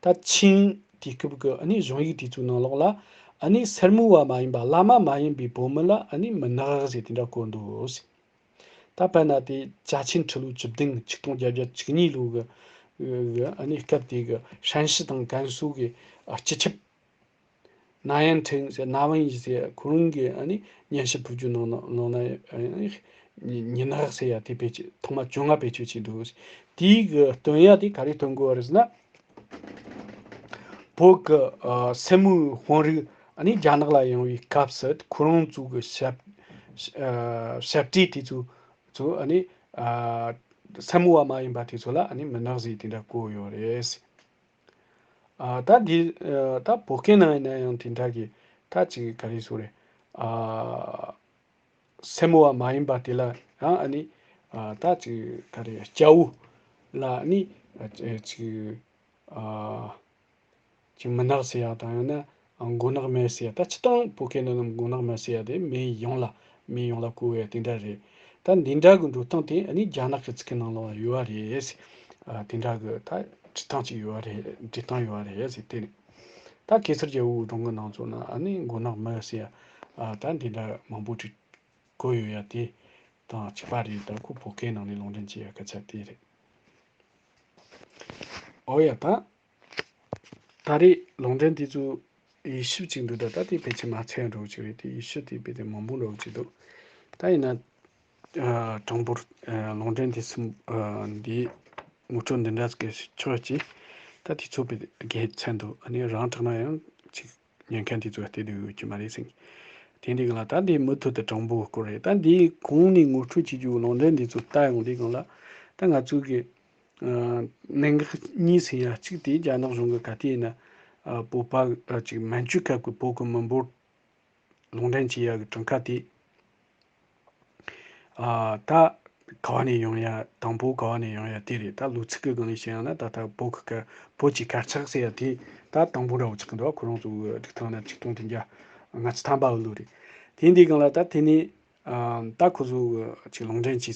ད་ཆིང་དུས་སྐབས་ཀྱི་ཨ་ནི་གཞུང་ཡིག་དེ་ཚོའི་ནང་ལོགས་ལ་ ཨ་ནི་སེར་མོ་བ་མ་ཡིན་པ་བླ་མ་མ་ཡིན་པའི་བུད་མེད་ལ་ཨ་ནི་མུན་ནག་ཟེར་དེ་འདྲ་གོ་འདུག་ཟེར། ད་དཔེར་ན་དེ་ཅ་ཆེན་ཁྲི་ལོ་བཅུ་བདུན་ཆིག་སྟོང་བརྒྱད་བརྒྱ་བཅུ་གཉིས་ལོ་གི་གི་ཨ་ནི་སྐབས་དེ་གི་ཧྲན་ཞི་དང་ཀན་སུའུ་གི་ཨ་སྤྱི་ཁྱབ་ན་ཡན་ཁྲིན་ཟེར་ན་ཝན་ཡི་ཟེར་ཁོ་རང་གི་ཨ་ནི་སྙན་ཞུ་ཕུལ་རྒྱུ་ནང་ནང་ནང་ན་ཨ་ནི་མུན་ནག་ཟེར་ཡ་དེ་བེད་སྤྱོད་ཐོག་མ་བཅོ་ལྔ་བེད་སྤྱོད་བྱས་འདུག། དེའི་གི་སྟོན་ཡ་དེ་ག་རེ་སྟོན་དགོས་པ་རེད་ཟེར་ན། བོད་ཀྱི་ཨ་སེར་མོའི་དཔོན་རིགས་ཨ་ནི་རྒྱ་ནག་ལ་ཡོང་བའི་སྐབས་སུ་ཁོ་རང་ཚོ་གི་ཞབས་ཨ་ཞབས་ཕྲུག་དེ་ཚོ་ཚོ་ཨ་ནི་ཨ་སེར་མོ་བ་མ་ཡིན་པ་དེ་ཚོ་ལ་ཨ་ནི་མུན་ནག་ཟེར་དེ་འདྲ་གོ་ཡོད་རེད། ཨ་ད་འདི་ཨ་ད་བོད་སྐད་ནང་ཡིན་ན་ཡང་དེ་འདྲ་གི་ད་ཅིག་ག་རེ་ཟེར་རེད། ཨ་སེར་མོ་བ་མ་ཡིན་པ་དེ་ལ་ཡང་ཨ་ནི་ཨ་ད་ཅིག་ག་རེ་སྐྱ་བོ་ལ་ཨ་ནི་ཨ་ཅིག་ཨ་ཅིག་མུན་ནག་ཟེར་ཡ་དང་ཡང་ན་མགོ་ནག་མི་ཟེར་ཡ། ད་སྤྱིར་བཏང་བོད་སྐད་ནང་ལ་མགོ་ནག་མི་ཟེར་ཡ་དེ་མི་ཡོངས་ལ་མི་ཡོངས་ལ་གོ་བའི་དེ་འདྲ་རེད། ད་འདི་འདྲ་གི་འགྲོ་སྟངས་དེ་ཨ་ནི་རྒྱ་ནག་གི་ཚིག་གི་ནང་ལ་ཡོད་པ་རེད། ཨ་དེ་འདྲ་གི་ད་འབྲི་སྟངས་ཅིག་ཡོད་པ་རེད། འབྲི་སྟངས་ཡོད་པ་རེད་ཟེར་དེ་རེད། ད་གེ་སར་རྒྱལ་པོའི་སྒྲུང་གི་ནང་ཚོ་ན་ཨ་ནི་མགོ་ནག་མི་ཟེར་ཡ་ཨ་ད་འདི་འདྲ་མང་པོ་ཅིག་གོ་ཡོད་ཡ་དེ་དང་གཅིག་པ་རེད། ད་ཁོ་བོད་སྐད་ནང་ནས་ལུང་འདྲེན་བྱེད་ཡ་སྐད་ཆ་དེ་རེད། ཨོ་ཡ་ད། ད་རེས་ལུང་འདྲེན་དེ་ཚོ་དབྱེ་ཞིབ་ཅིག་འདུག་ད་ད་དེ་ཕལ་ཆེར་མ་ཚད་འགྲོ་གི་རེད། དེ་དབྱེ་ཞིབ་དེ་དཔེ་དེ་མང་པོ་འགྲོ་གི་འདུག་ད་ཡིན་ན་ཨ་དང་པོར་ཨ་ལུང་འདྲེན་དེ་གསུམ་ཨ་འདི་ངོ་སྤྲོད་འདི་འདྲ་ཟིག་ཆོག་ཅིག་ད་དེ་ཚོ་དཔེ་དགེ་མཚན་འདུག་ཨ་ནི་རང་དྲག་ན་ཡང་ཅིག་ཉན་མཁན་དེ་ཚོ་བལྟས་བསྡད་ཡོད་ཀྱི་མ་རེད་ཟེར། དེ་འདི་ག་ལ་ད་འདི་མུ་མཐུད་དུ་དྲང་པོ་སྐོར་རེད། ད་འདི་གོང་ནས་ངོ་སྤྲོད་བྱེད་རྒྱུ་ལུང་འདྲེན་འདི་ཚོ་ལྟ་ཡོང་དུས་སྒང་ལ་ད་ང་ཚོ་གི་ཨ་གནད་འགག་གཉིས་ཟེར་ཡ་གཅིག་དེ་རྒྱ་ནག་གཞུང་གི་ག་དུས་ཡིན་ན་ཨ་བོད་པ་ཨ་ཅིག་མན་ཇུ་སྐབས་ཀྱི་བོད་ཀྱི་མི་འབོར་ལུང་འདྲེན་བྱེད་ཡ་གི་གྲངས་ཀ་དེ་ཨ་ད་ག་བ་ནས་ཡོང་ཡ། དང་པོ་ག་བ་ནས་ཡོང་ཡ་དེ་རེད། ད་ལོ་ཚིགས་ཀྱི་སྒང་ནས་བཤད་ཡོང་ན་ད་ལྟ་བོད་ཀྱི་བོད་ཀྱི་དཀར་ཆག་ཟེར་ཡ་དེ་ད་དང་པོ་འདྲ་བོ་ཆགས་ཀྱི་འདུག་ཁོ་རང་ཚོ་གི་སྒྲིག་ཐང་ན་ཆིག་སྟོང་བདུན་བརྒྱ་ལྔ་བཅུ་ཐམ་པ་ལོ་རེད། དེ་འདི་སྒང་ལ་ད་དེ་ནས་ཨ་ད་ཁོ་ཚོ་ཅིག་ལུང་འདྲེན་ཅིག་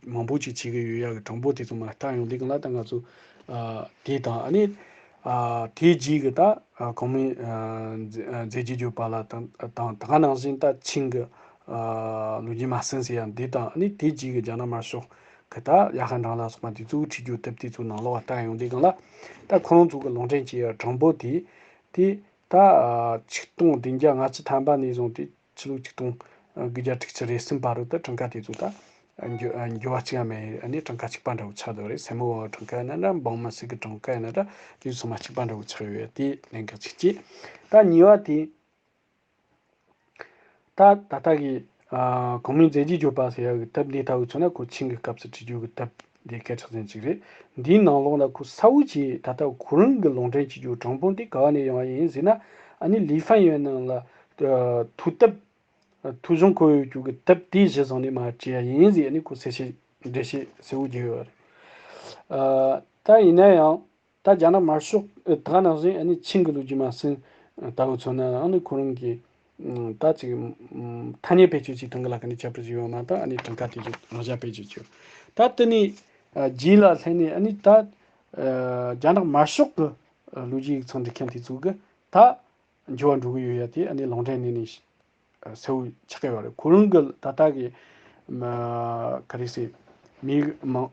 མང་པོ་ཅིག་བྱེད་ཀྱི་ཡོད་ཡ་གི་གྲངས་འབོར་དེ་ཚོ་མར་བལྟ་ཡོང་དུས་སྒང་ལ་ད་ང་ཚོ་ཨ་དེ་དང་ཨ་ནི་ཨ་དེའི་རྗེས་ཀྱི་ད་ཨ་གོང་མའི་ཨ་མཛད་མཛད་རྗེས་བརྗོད་པ་ལ་དང་དང་ད་ག་ནང་བཞིན་ད་ཆིང་གི་ཨ་ལོ་རྒྱུས་མ་ཟིན་ཟེར་ཡ་འདི་དང་ཨ་ནི་དེའི་རྗེས་ཀྱི་རྒྱ་ནག་དམར་ཤོག་གི་ད་ཡ་ཧན་ཀྲང་ལ་སོགས་པ་འདི་ཚོ་ཁྲིད་རྒྱུ་དེབ་དེ་ཚོ་ནང་ལོགས་བལྟ་ཡོང་དུས་སྒང་ལ་ད་ཁོ་རང་ཚོ་གི་ལུང་འདྲེན་བྱེད་ཡ་གྲངས་འབོར་དེ་དེ་ད་ཨ་ཆིག་སྟོང་བདུན་བརྒྱ་ལྔ་བཅུ་ཐམ་པ་ནས་བཟུང་སྟེ། ཕྱི་ལོ་ཆིག་སྟོང་དགུ་བརྒྱ་དྲུག་ཅུ་རེ་གསུམ་བར་དུ་གྲངས་ཀ་དེ་ཚོ་ད་འགྱུར་འགྱུར་བ་གཅིག་ཡང་མེད། ཨ་ནི་གྲངས་ཀ་གཅིག་པ་འདྲ་བོ་ཆགས་བསྡད་རེད། སེར་མོ་བ་གྲངས་ཀ་ཡིན་ན་འདྲ། འབངས་མི་སེར་གྱི་གྲངས་ཀ་ཡིན་ན་འདྲ། དེ་ཚོ་ཚང་མ་གཅིག་པ་འདྲ་བོ་ཆགས་ཡོད་དེ་གནད་འགག་གཅིག་བྱས། ད་གཉིས་པ་དེ་ད་ད་ལྟ་གི་ཨ་གོང་མའི་མཛད་རྗེས་བརྗོད་པ་ཟེར་ཡ་གི་དེབ་འདི་ལྟ་བུ་མཚོན་ན་ཁོ་ཆིང་གི་སྐབས་སུ་བྲིས་རྒྱུ་གི་དེབ་འདི་སྐད་གྲགས་ཅན་ཅིག་རེད། འདིའི་ནང་ལོགས་ན་ཁོ་གསལ་བོ་བྱས་ད་ལྟ་ཁོ་རང་གི་ལུང་འདྲེན་བྱེད་རྒྱུ་གྲངས་འབོར་འདི་ག་བ་ནས་ཡོང་བ་ཡིན་ཟེར་ན། ཨ་ནི་ལི་ཧྥན་ཡོན་ནང་ལ་ཐོ་དེབ་ཐོ་གཞུང་ཁོ་ཡོད་རྒྱུ་གི་དེབ་དེའི་གཞི་བཟུང་ནས་མར་བྲིས་ཡ་ཡིན་ཟེར་ཨ་ནི་ཁོ་གསལ་བཤད་འགྲེལ་བཤད་གསལ་བོ་བརྒྱབ་ཡོད་རེད། ད་ཡིན་ན་ཡང་ད་རྒྱ་ནག་དམར་ཤོག་ད་ག་ནང་བཞིན་ཨ་ནི་ཆིང་གི་ལོ་རྒྱུས་མ་ཟིན་ལྟ་བུ་མཚོན་ན་ཨ་ནི་ཁོ་རང་གི་ད་ཅིག་ཐ་སྙད་བེད་སྤྱོད་བྱེད་སྟངས་ཀྱི་ལ་ཁ་ནས་ཁྱད་པར་ཅིག་ཡོད་མ་གཏོགས་ཨ་ནི་གྲངས་ཀ་དེ་ཚོ་རང་འཇགས་བེད་སྤྱོད་བྱེད། ད་དེ་ནས་རྗེས་ལ་སླེབས་ནས་ཨ་ནི་ད་རྒྱ་ནག་དམར་ཤོག་གི་ལོ་རྒྱུས་ཡིག་ཚང་འབྲི་མཁན་དེ་ཚོ་གི་ད་འགྱུར་བ་འགྲོ་གི་ཡོད་ཡ་དེ་ཨ་ནི་ལུང་འདྲེན་ནས་ནས་གསལ་བོ་ཆགས་ཀྱི་ཡོད་རེད། ཁོ་རང་གི་ད་ལྟ་གི་ག་རེ་ཟེར་མི་མང་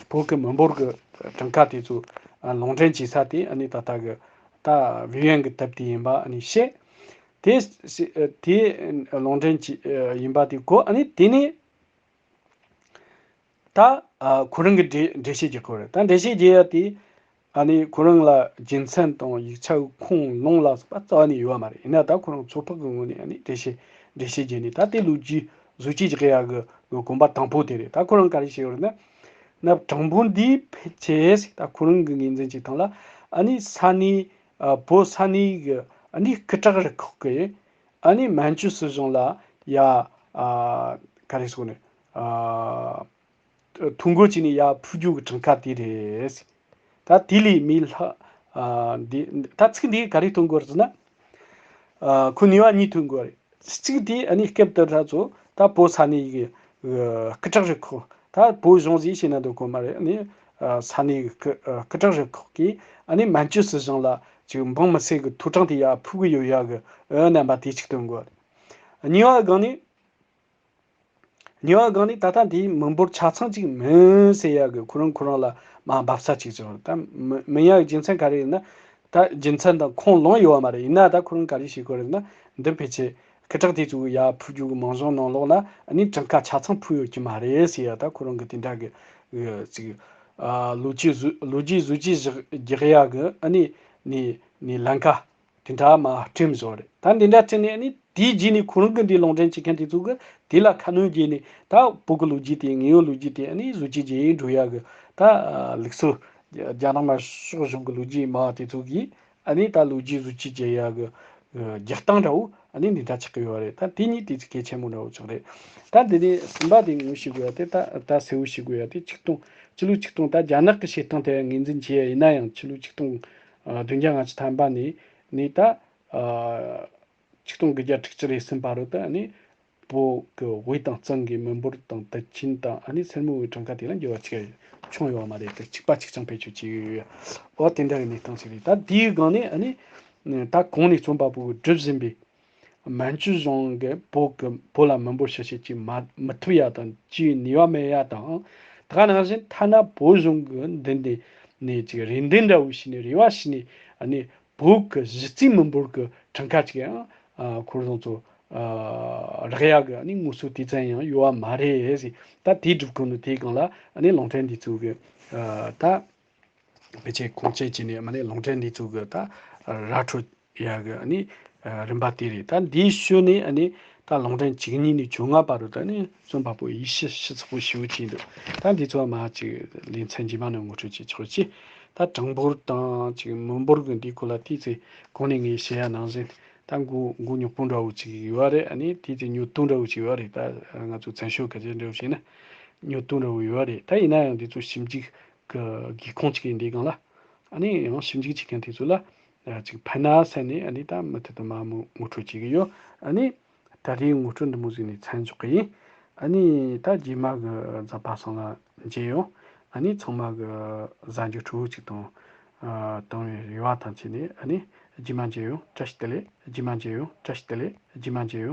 བོད་ཀྱི་མི་འབོར་གྱི་གྲངས་ཀ་དེ་ཚོ་ལུང་འདྲེན་བྱེད་ས་དེ་ཨ་ནི་ད་ལྟ་གི་ད་ཝི་ཝི་ཨེན་གི་དེབ་དེ་ཡིན་པ་ཨ་ནི་བཤད། དེ་དེ་ལུང་འདྲེན་བྱེད་ཡིན་པ་དེ་གོ་ཨ་ནི་དེ་ནས། ད་ཨ་ཁོ་རང་གི་འགྲེལ་འགྲེལ་བཤད་རྒྱག་གི་རེད། ད་འགྲེལ་བཤད་རྒྱག་ཡ་དེ་ཨ་ནི་ཁོ་རང་ལ་རྒྱུ་མཚན་དང་ཡིག་ཆ་གི་ཁུངས་ལུང་ལ་སོགས་པ་རྩ་བ་ནས་ཡོད་པ་མ་རེད། ཡིན་ན་ད་ཁོ་རང་ཚོད་དཔག་གི་ངོས་ནས་ཨ་ནི་འགྲེལ་བཤད་འགྲེལ་བཤད་བརྒྱབ་ནས་ད་དེ་ལོ་རྒྱུས་བཟོ་བཅོས་རྒྱག་ཡ་གི་གོམ་པ་དང་པོ་དེ་རེད། ད་ཁོ་རང་ག་རེ་བཤད་ཡོད་རེད་ན། ན་གྲངས་འབོར་འདི་ཕལ་ཆེར་ད་ཁོ་རང་གི་ངོས་འཛིན་གྱི་སྟངས་ལ་ཨ་ནི་ས་གནས་ཨ་བོད་ས་གནས་གི་ཨ་ནི་སྐུ་དྲག་རུ་ཁག་གི་ཨ་ནི་མན་ཇུ་སྲིད་གཞུང་ལ་ཡ་ཨ་ག་རེ་ཟེར་ནས་ཨ་ཐོ་འགོད་བྱས་ནས་ཡར་ཕུལ་རྒྱུ་གི་གྲངས་ཀ་དེ་རེད། ད་དེ་ལས་མི་ལྷག་ཨ་འདི་ད་ཚིག་འདི་ག་རེ་ཐོན་དགོས་རེད་ཟེར་ན། ཨ་ཁོ་ནུས་པ་གཉིས་ཐོན་དགོས་རེད། གཅིག་དེ་ཨ་ནི་སྐབས་དེ་དུས་ཚོད་ད་བོད་ས་གནས་ཀྱི་ཨ་སྐུ་དྲག་རུ་ཁག་ད་བོད་གཞུང་ཟེར་བཤད་ན་འདོད་ཁོ་མ་རེད། ཨ་ནི་ ས་གནས་ཀྱི་སྐུ་ཨ་སྐུ་དྲག་རུ་ཁག་གིས་ཨ་ནི་མན་ཇུ་སྲིད་གཞུང་ལ་ཅིག་འབངས་མི་སེར་གྱི་ཐོབ་ཐང་དེ་ཡར་ཕུལ་གི་ཡོད་ཡ་གི་ཨ་རྣམ་པ་དེ་གཅིག་སྟོན་དགོས། གཉིས་པ་སྒང་ནས། གཉིས་པ་སྒང་ནས་ད་ལྟ་འདིའི་མི་འབོར་ཆ་ཚང་གཅིག་མིན་ཟེར་ཡ་གི་ཁོ་རང་ཁོ་རང་ལ་མ་འབབ་ས་གཅིག་བྱུང་། ད་མི་མིན་ཡ་གི་རྒྱུ་མཚན་ག་རེ་ཡིན་ན། ད་རྒྱུ་མཚན་དང་ཁུངས་ལོང་ཡོད་པ་མ་རེད། ཡིན་ན་ད་ཁོ་རང་ག་རེ་བྱེད་དགོས་རེད་ན། འདི་ཕལ་ཆེར་སྐུ་དྲག་དེ་ཚོ་གི་ཡར་ཕུལ་རྒྱུ་གི་མིང་གཞུང་ནང་ལོགས་ལ་ཨ་ནི་གྲངས་ཀ་ཆ་ཚང་ཕུལ་ཡོད་ཀྱི་མ་རེད་ཟེར་ཡ། ད་ཁོ་རང་གི་དེ་འདྲ་གི་གི་ཅིག་ཨ་ལོ་རྒྱུས་བཟོ་ལོ་རྒྱུས་བཟོ་བཅོས་རྒྱག་ཡ་གི་ཨ་ནི་ནི་ནི་ལམ་ཁ་དེ་འདྲ་མ་བསྐྲུན་བཟོ་རེད། ད་འདི་འདྲ་བསྐྲུན་ནས་ནི་དེའི་རྗེས་ནས་ཁོ་རང་གི་འདི་ལུང་འདྲེན་བྱེད་མཁན་དེ་ཚོ་གི་དེ་ལ་ཁ་སྣོན་བརྒྱབ་ནས། ད་བོད་ཀྱི་ལོ་རྒྱུས་དེ་ངེད་ཡོད་ལོ་རྒྱུས་དེ་ཨ་ནི་བཟོ་བཅོས་བྱས་འགྲོ་ཡ་གི་ད་ལུགས་སྲོལ། རྒྱ་ནག་དམར་ཤོག་གཞུང་གི་ལོ་རྒྱུས་མ་དེ་ཚོ་གིས་ཨ་ནི་ད་ལོ་རྒྱུས་བཟོ་བཅོས་བྱེད་ཡ་གི་རྒྱག་སྟངས་འདྲ་བོ་ཨ་ནི་འདི་འདྲ་ཆགས་ཀྱི་ཡོད་རེད། ད་དེ་གཉིས་དེ་ཚོ་གལ་ཆེན་པོ་འདྲ་བོ་ཆགས་རེད། ད་འདི་ནས་གསུམ་པ་དེ་ངོས་ཤེས་དགོས་ཡ་དེ། ད་ད་གསལ་བོ་ཤེས་དགོས་ཡ་དེ་ཆིག་སྟོང་། ཕྱི་ལོ་ཆིག་སྟོང་། ད་རྒྱ་ནག་གི་བྱེད་སྟངས་དེ་ངོས་འཛིན་བྱས་ཡིན་ན་ཡང་ཕྱི་ལོ་ཆིག་སྟོང་ཨ་བདུན་བརྒྱ་ལྔ་བཅུ་ཐམ་པ་ནས་ནས་ད་ཨ་ཆིག་སྟོང་དགུ་བརྒྱ་དྲུག་ཅུ་རེ་གསུམ་བར་དུ་ད་ནི་བོད་ཀྱི་དབུས་དང་གཙང་གི་མི་འབོར་དང་དུད་ཁྱིམ་དང་ཨ་ནི་སེར་མོའི་གྲངས་ཀ་དེ་ལ་འགྱུར་བ་ཆེ་བྱུང་ཡོད་པ་མ་རེད། དེ་གཅིག་པ་གཅིག་རྐྱང་བེད་སྤྱོད་བྱས་ཡོད། འོ་དེ་འདྲ་གི་གནས་སྟངས་ཤིག་རེད། ད་དེའི་སྒང་ནས་ཨ་ནི་ད་གོང་ནས་རྩོམ་པ་པོ་གིས་བསྒྲུབས་ཟིན་པའི་མན་ཇུ་གཞུང་གིས་བོད་ཀྱི་བོད་ལ་མི་འབོར་ཕྱིར་བཤོལ་ཅིག་མ་མི་ཐུབ་ཡ་དང་ཅིག་ནུས་པ་མེད་ཡ་དང་། ད་ག་ནང་བཞིན་ཐ་ན་བོད་གཞུང་གི་མདུན་དེ་ནས་ཅིག་རེ་འདུན་འདྲ་བོ་བྱས་ནས་རེ་བ་བྱས་ནས་ཨ་ནི་བོད་ཀྱི་གཞི་རྩའི་མི་འབོར་གྱི་གྲངས་ཀ་ཅིག་ཡང་ཨ་ཁོ་རང་ཚོ་ཨ་རག་ཡ་གི་ཨ་ནི་དངོས་སུ་དེ་ཙམ་ཡང་ཡོད་པ་མ་རེད་ཟེར། ད་དེའི་སྒྲུབ་ཁུངས་ནི་དེའི་སྒང་ལ་ཨ་ནི་ལུང་འདྲེན་འདི་ཚོ་གི་ཨ་ད། ཕལ་ཆེར་ཁུངས་སྐྱེལ་བྱས་ནས་མ་ནས་ལུང་འདྲེན་འདི་ཚོ་གི་ད་ར་འཕྲོད་ཡ་གི་ཨ་ནི་རིམ་པ་དེ་རེད། ད་འདིའི་ཤུལ་ནས་ཨ་ནི་ད་ལུང་འདྲེན་བཅུ་གཉིས་ནས་བཅོ་ལྔ་བར་དུ་ད་ནི་རྩོམ་པ་པོ་ཡིད་ཆེས་ཞུ་ཚགས་པོ་ཞེ་པོ་ཅིག་འདུག། ད་འདི་ཚོ་མ་ཅིག་ལེ་ཚན་རྗེས་མ་ནས་ངོ་སྤྲོད་བྱེད་ཆོག་ཅིག། ད་གྲངས་འབོར་དང་ཅིག་མི་འབོར་གི་འདི་སྐོར་ལ་དེའི་ཚེ་གོང་ནས་ངས་བཤད་ཡ་ནང་བཞིན་ད་མགོ་མགོ་རྙོག་པོ་འདྲ་བོ་ཅིག་ཡོད་རེད། ཨ་ནི་དེའི་ཚེ་ཉོ་སྟོན་འདྲ་བོ་ཅིག་ཡོད་རེད། ད་ང་ཚོ་བཙན་བྱོལ་སྐད་ཆ་འདྲ་བོ་བཤད་ན་ཉོ་སྟོན་འདྲ་བོ་ཡོད་རེད། ད་ཡིན་ན་ཡང་འདི་ཚོ་ཞིབ་འཇུག་གི་སྒེའུ་ཁུང་གཅིག་ཡིན་དུས་སྒང་ལ། ཨ་ནི་ཡང་ཞིབ་འཇུག་བྱེད་མཁན་དེ་ཚོ་ལ་ཨ་ཅིག་ཕན་ན་ཟེར་ནས་ཨ་ནི་ད་མུ་མཐུད་དུ་མ་མོ་ངོ་སྤྲོད་བྱེད་ཀྱི་ཡོད། ཨ་ནི་ད་རེས་ངོ་སྤྲོད་འདི་མོ་ཟིག་ནས་མཚམས་འཇོག་གི་ཡིན། ཨ་ནི་ད་རྗེས་མ་གི་གཟའ་པ་སངས་ལ་མཇལ་ཡོང་། ཨ་ནི་ཚང་མ་གི་གཟའ་མཇུག་སྤྲོ་བོ་ཅིག་དང་ཨ་དང་བའི་རེ་བ་དང་བཅས་ནས། ཨ་ནི་རྗེས་མ་མཇལ་ཡོང་། བཀྲ་ཤིས་བདེ་ལེགས། རྗེས་མ་མཇལ་ཡོང་། བཀྲ་ཤིས་བདེ་ལེགས། རྗེས་མ་མཇལ་ཡོང་།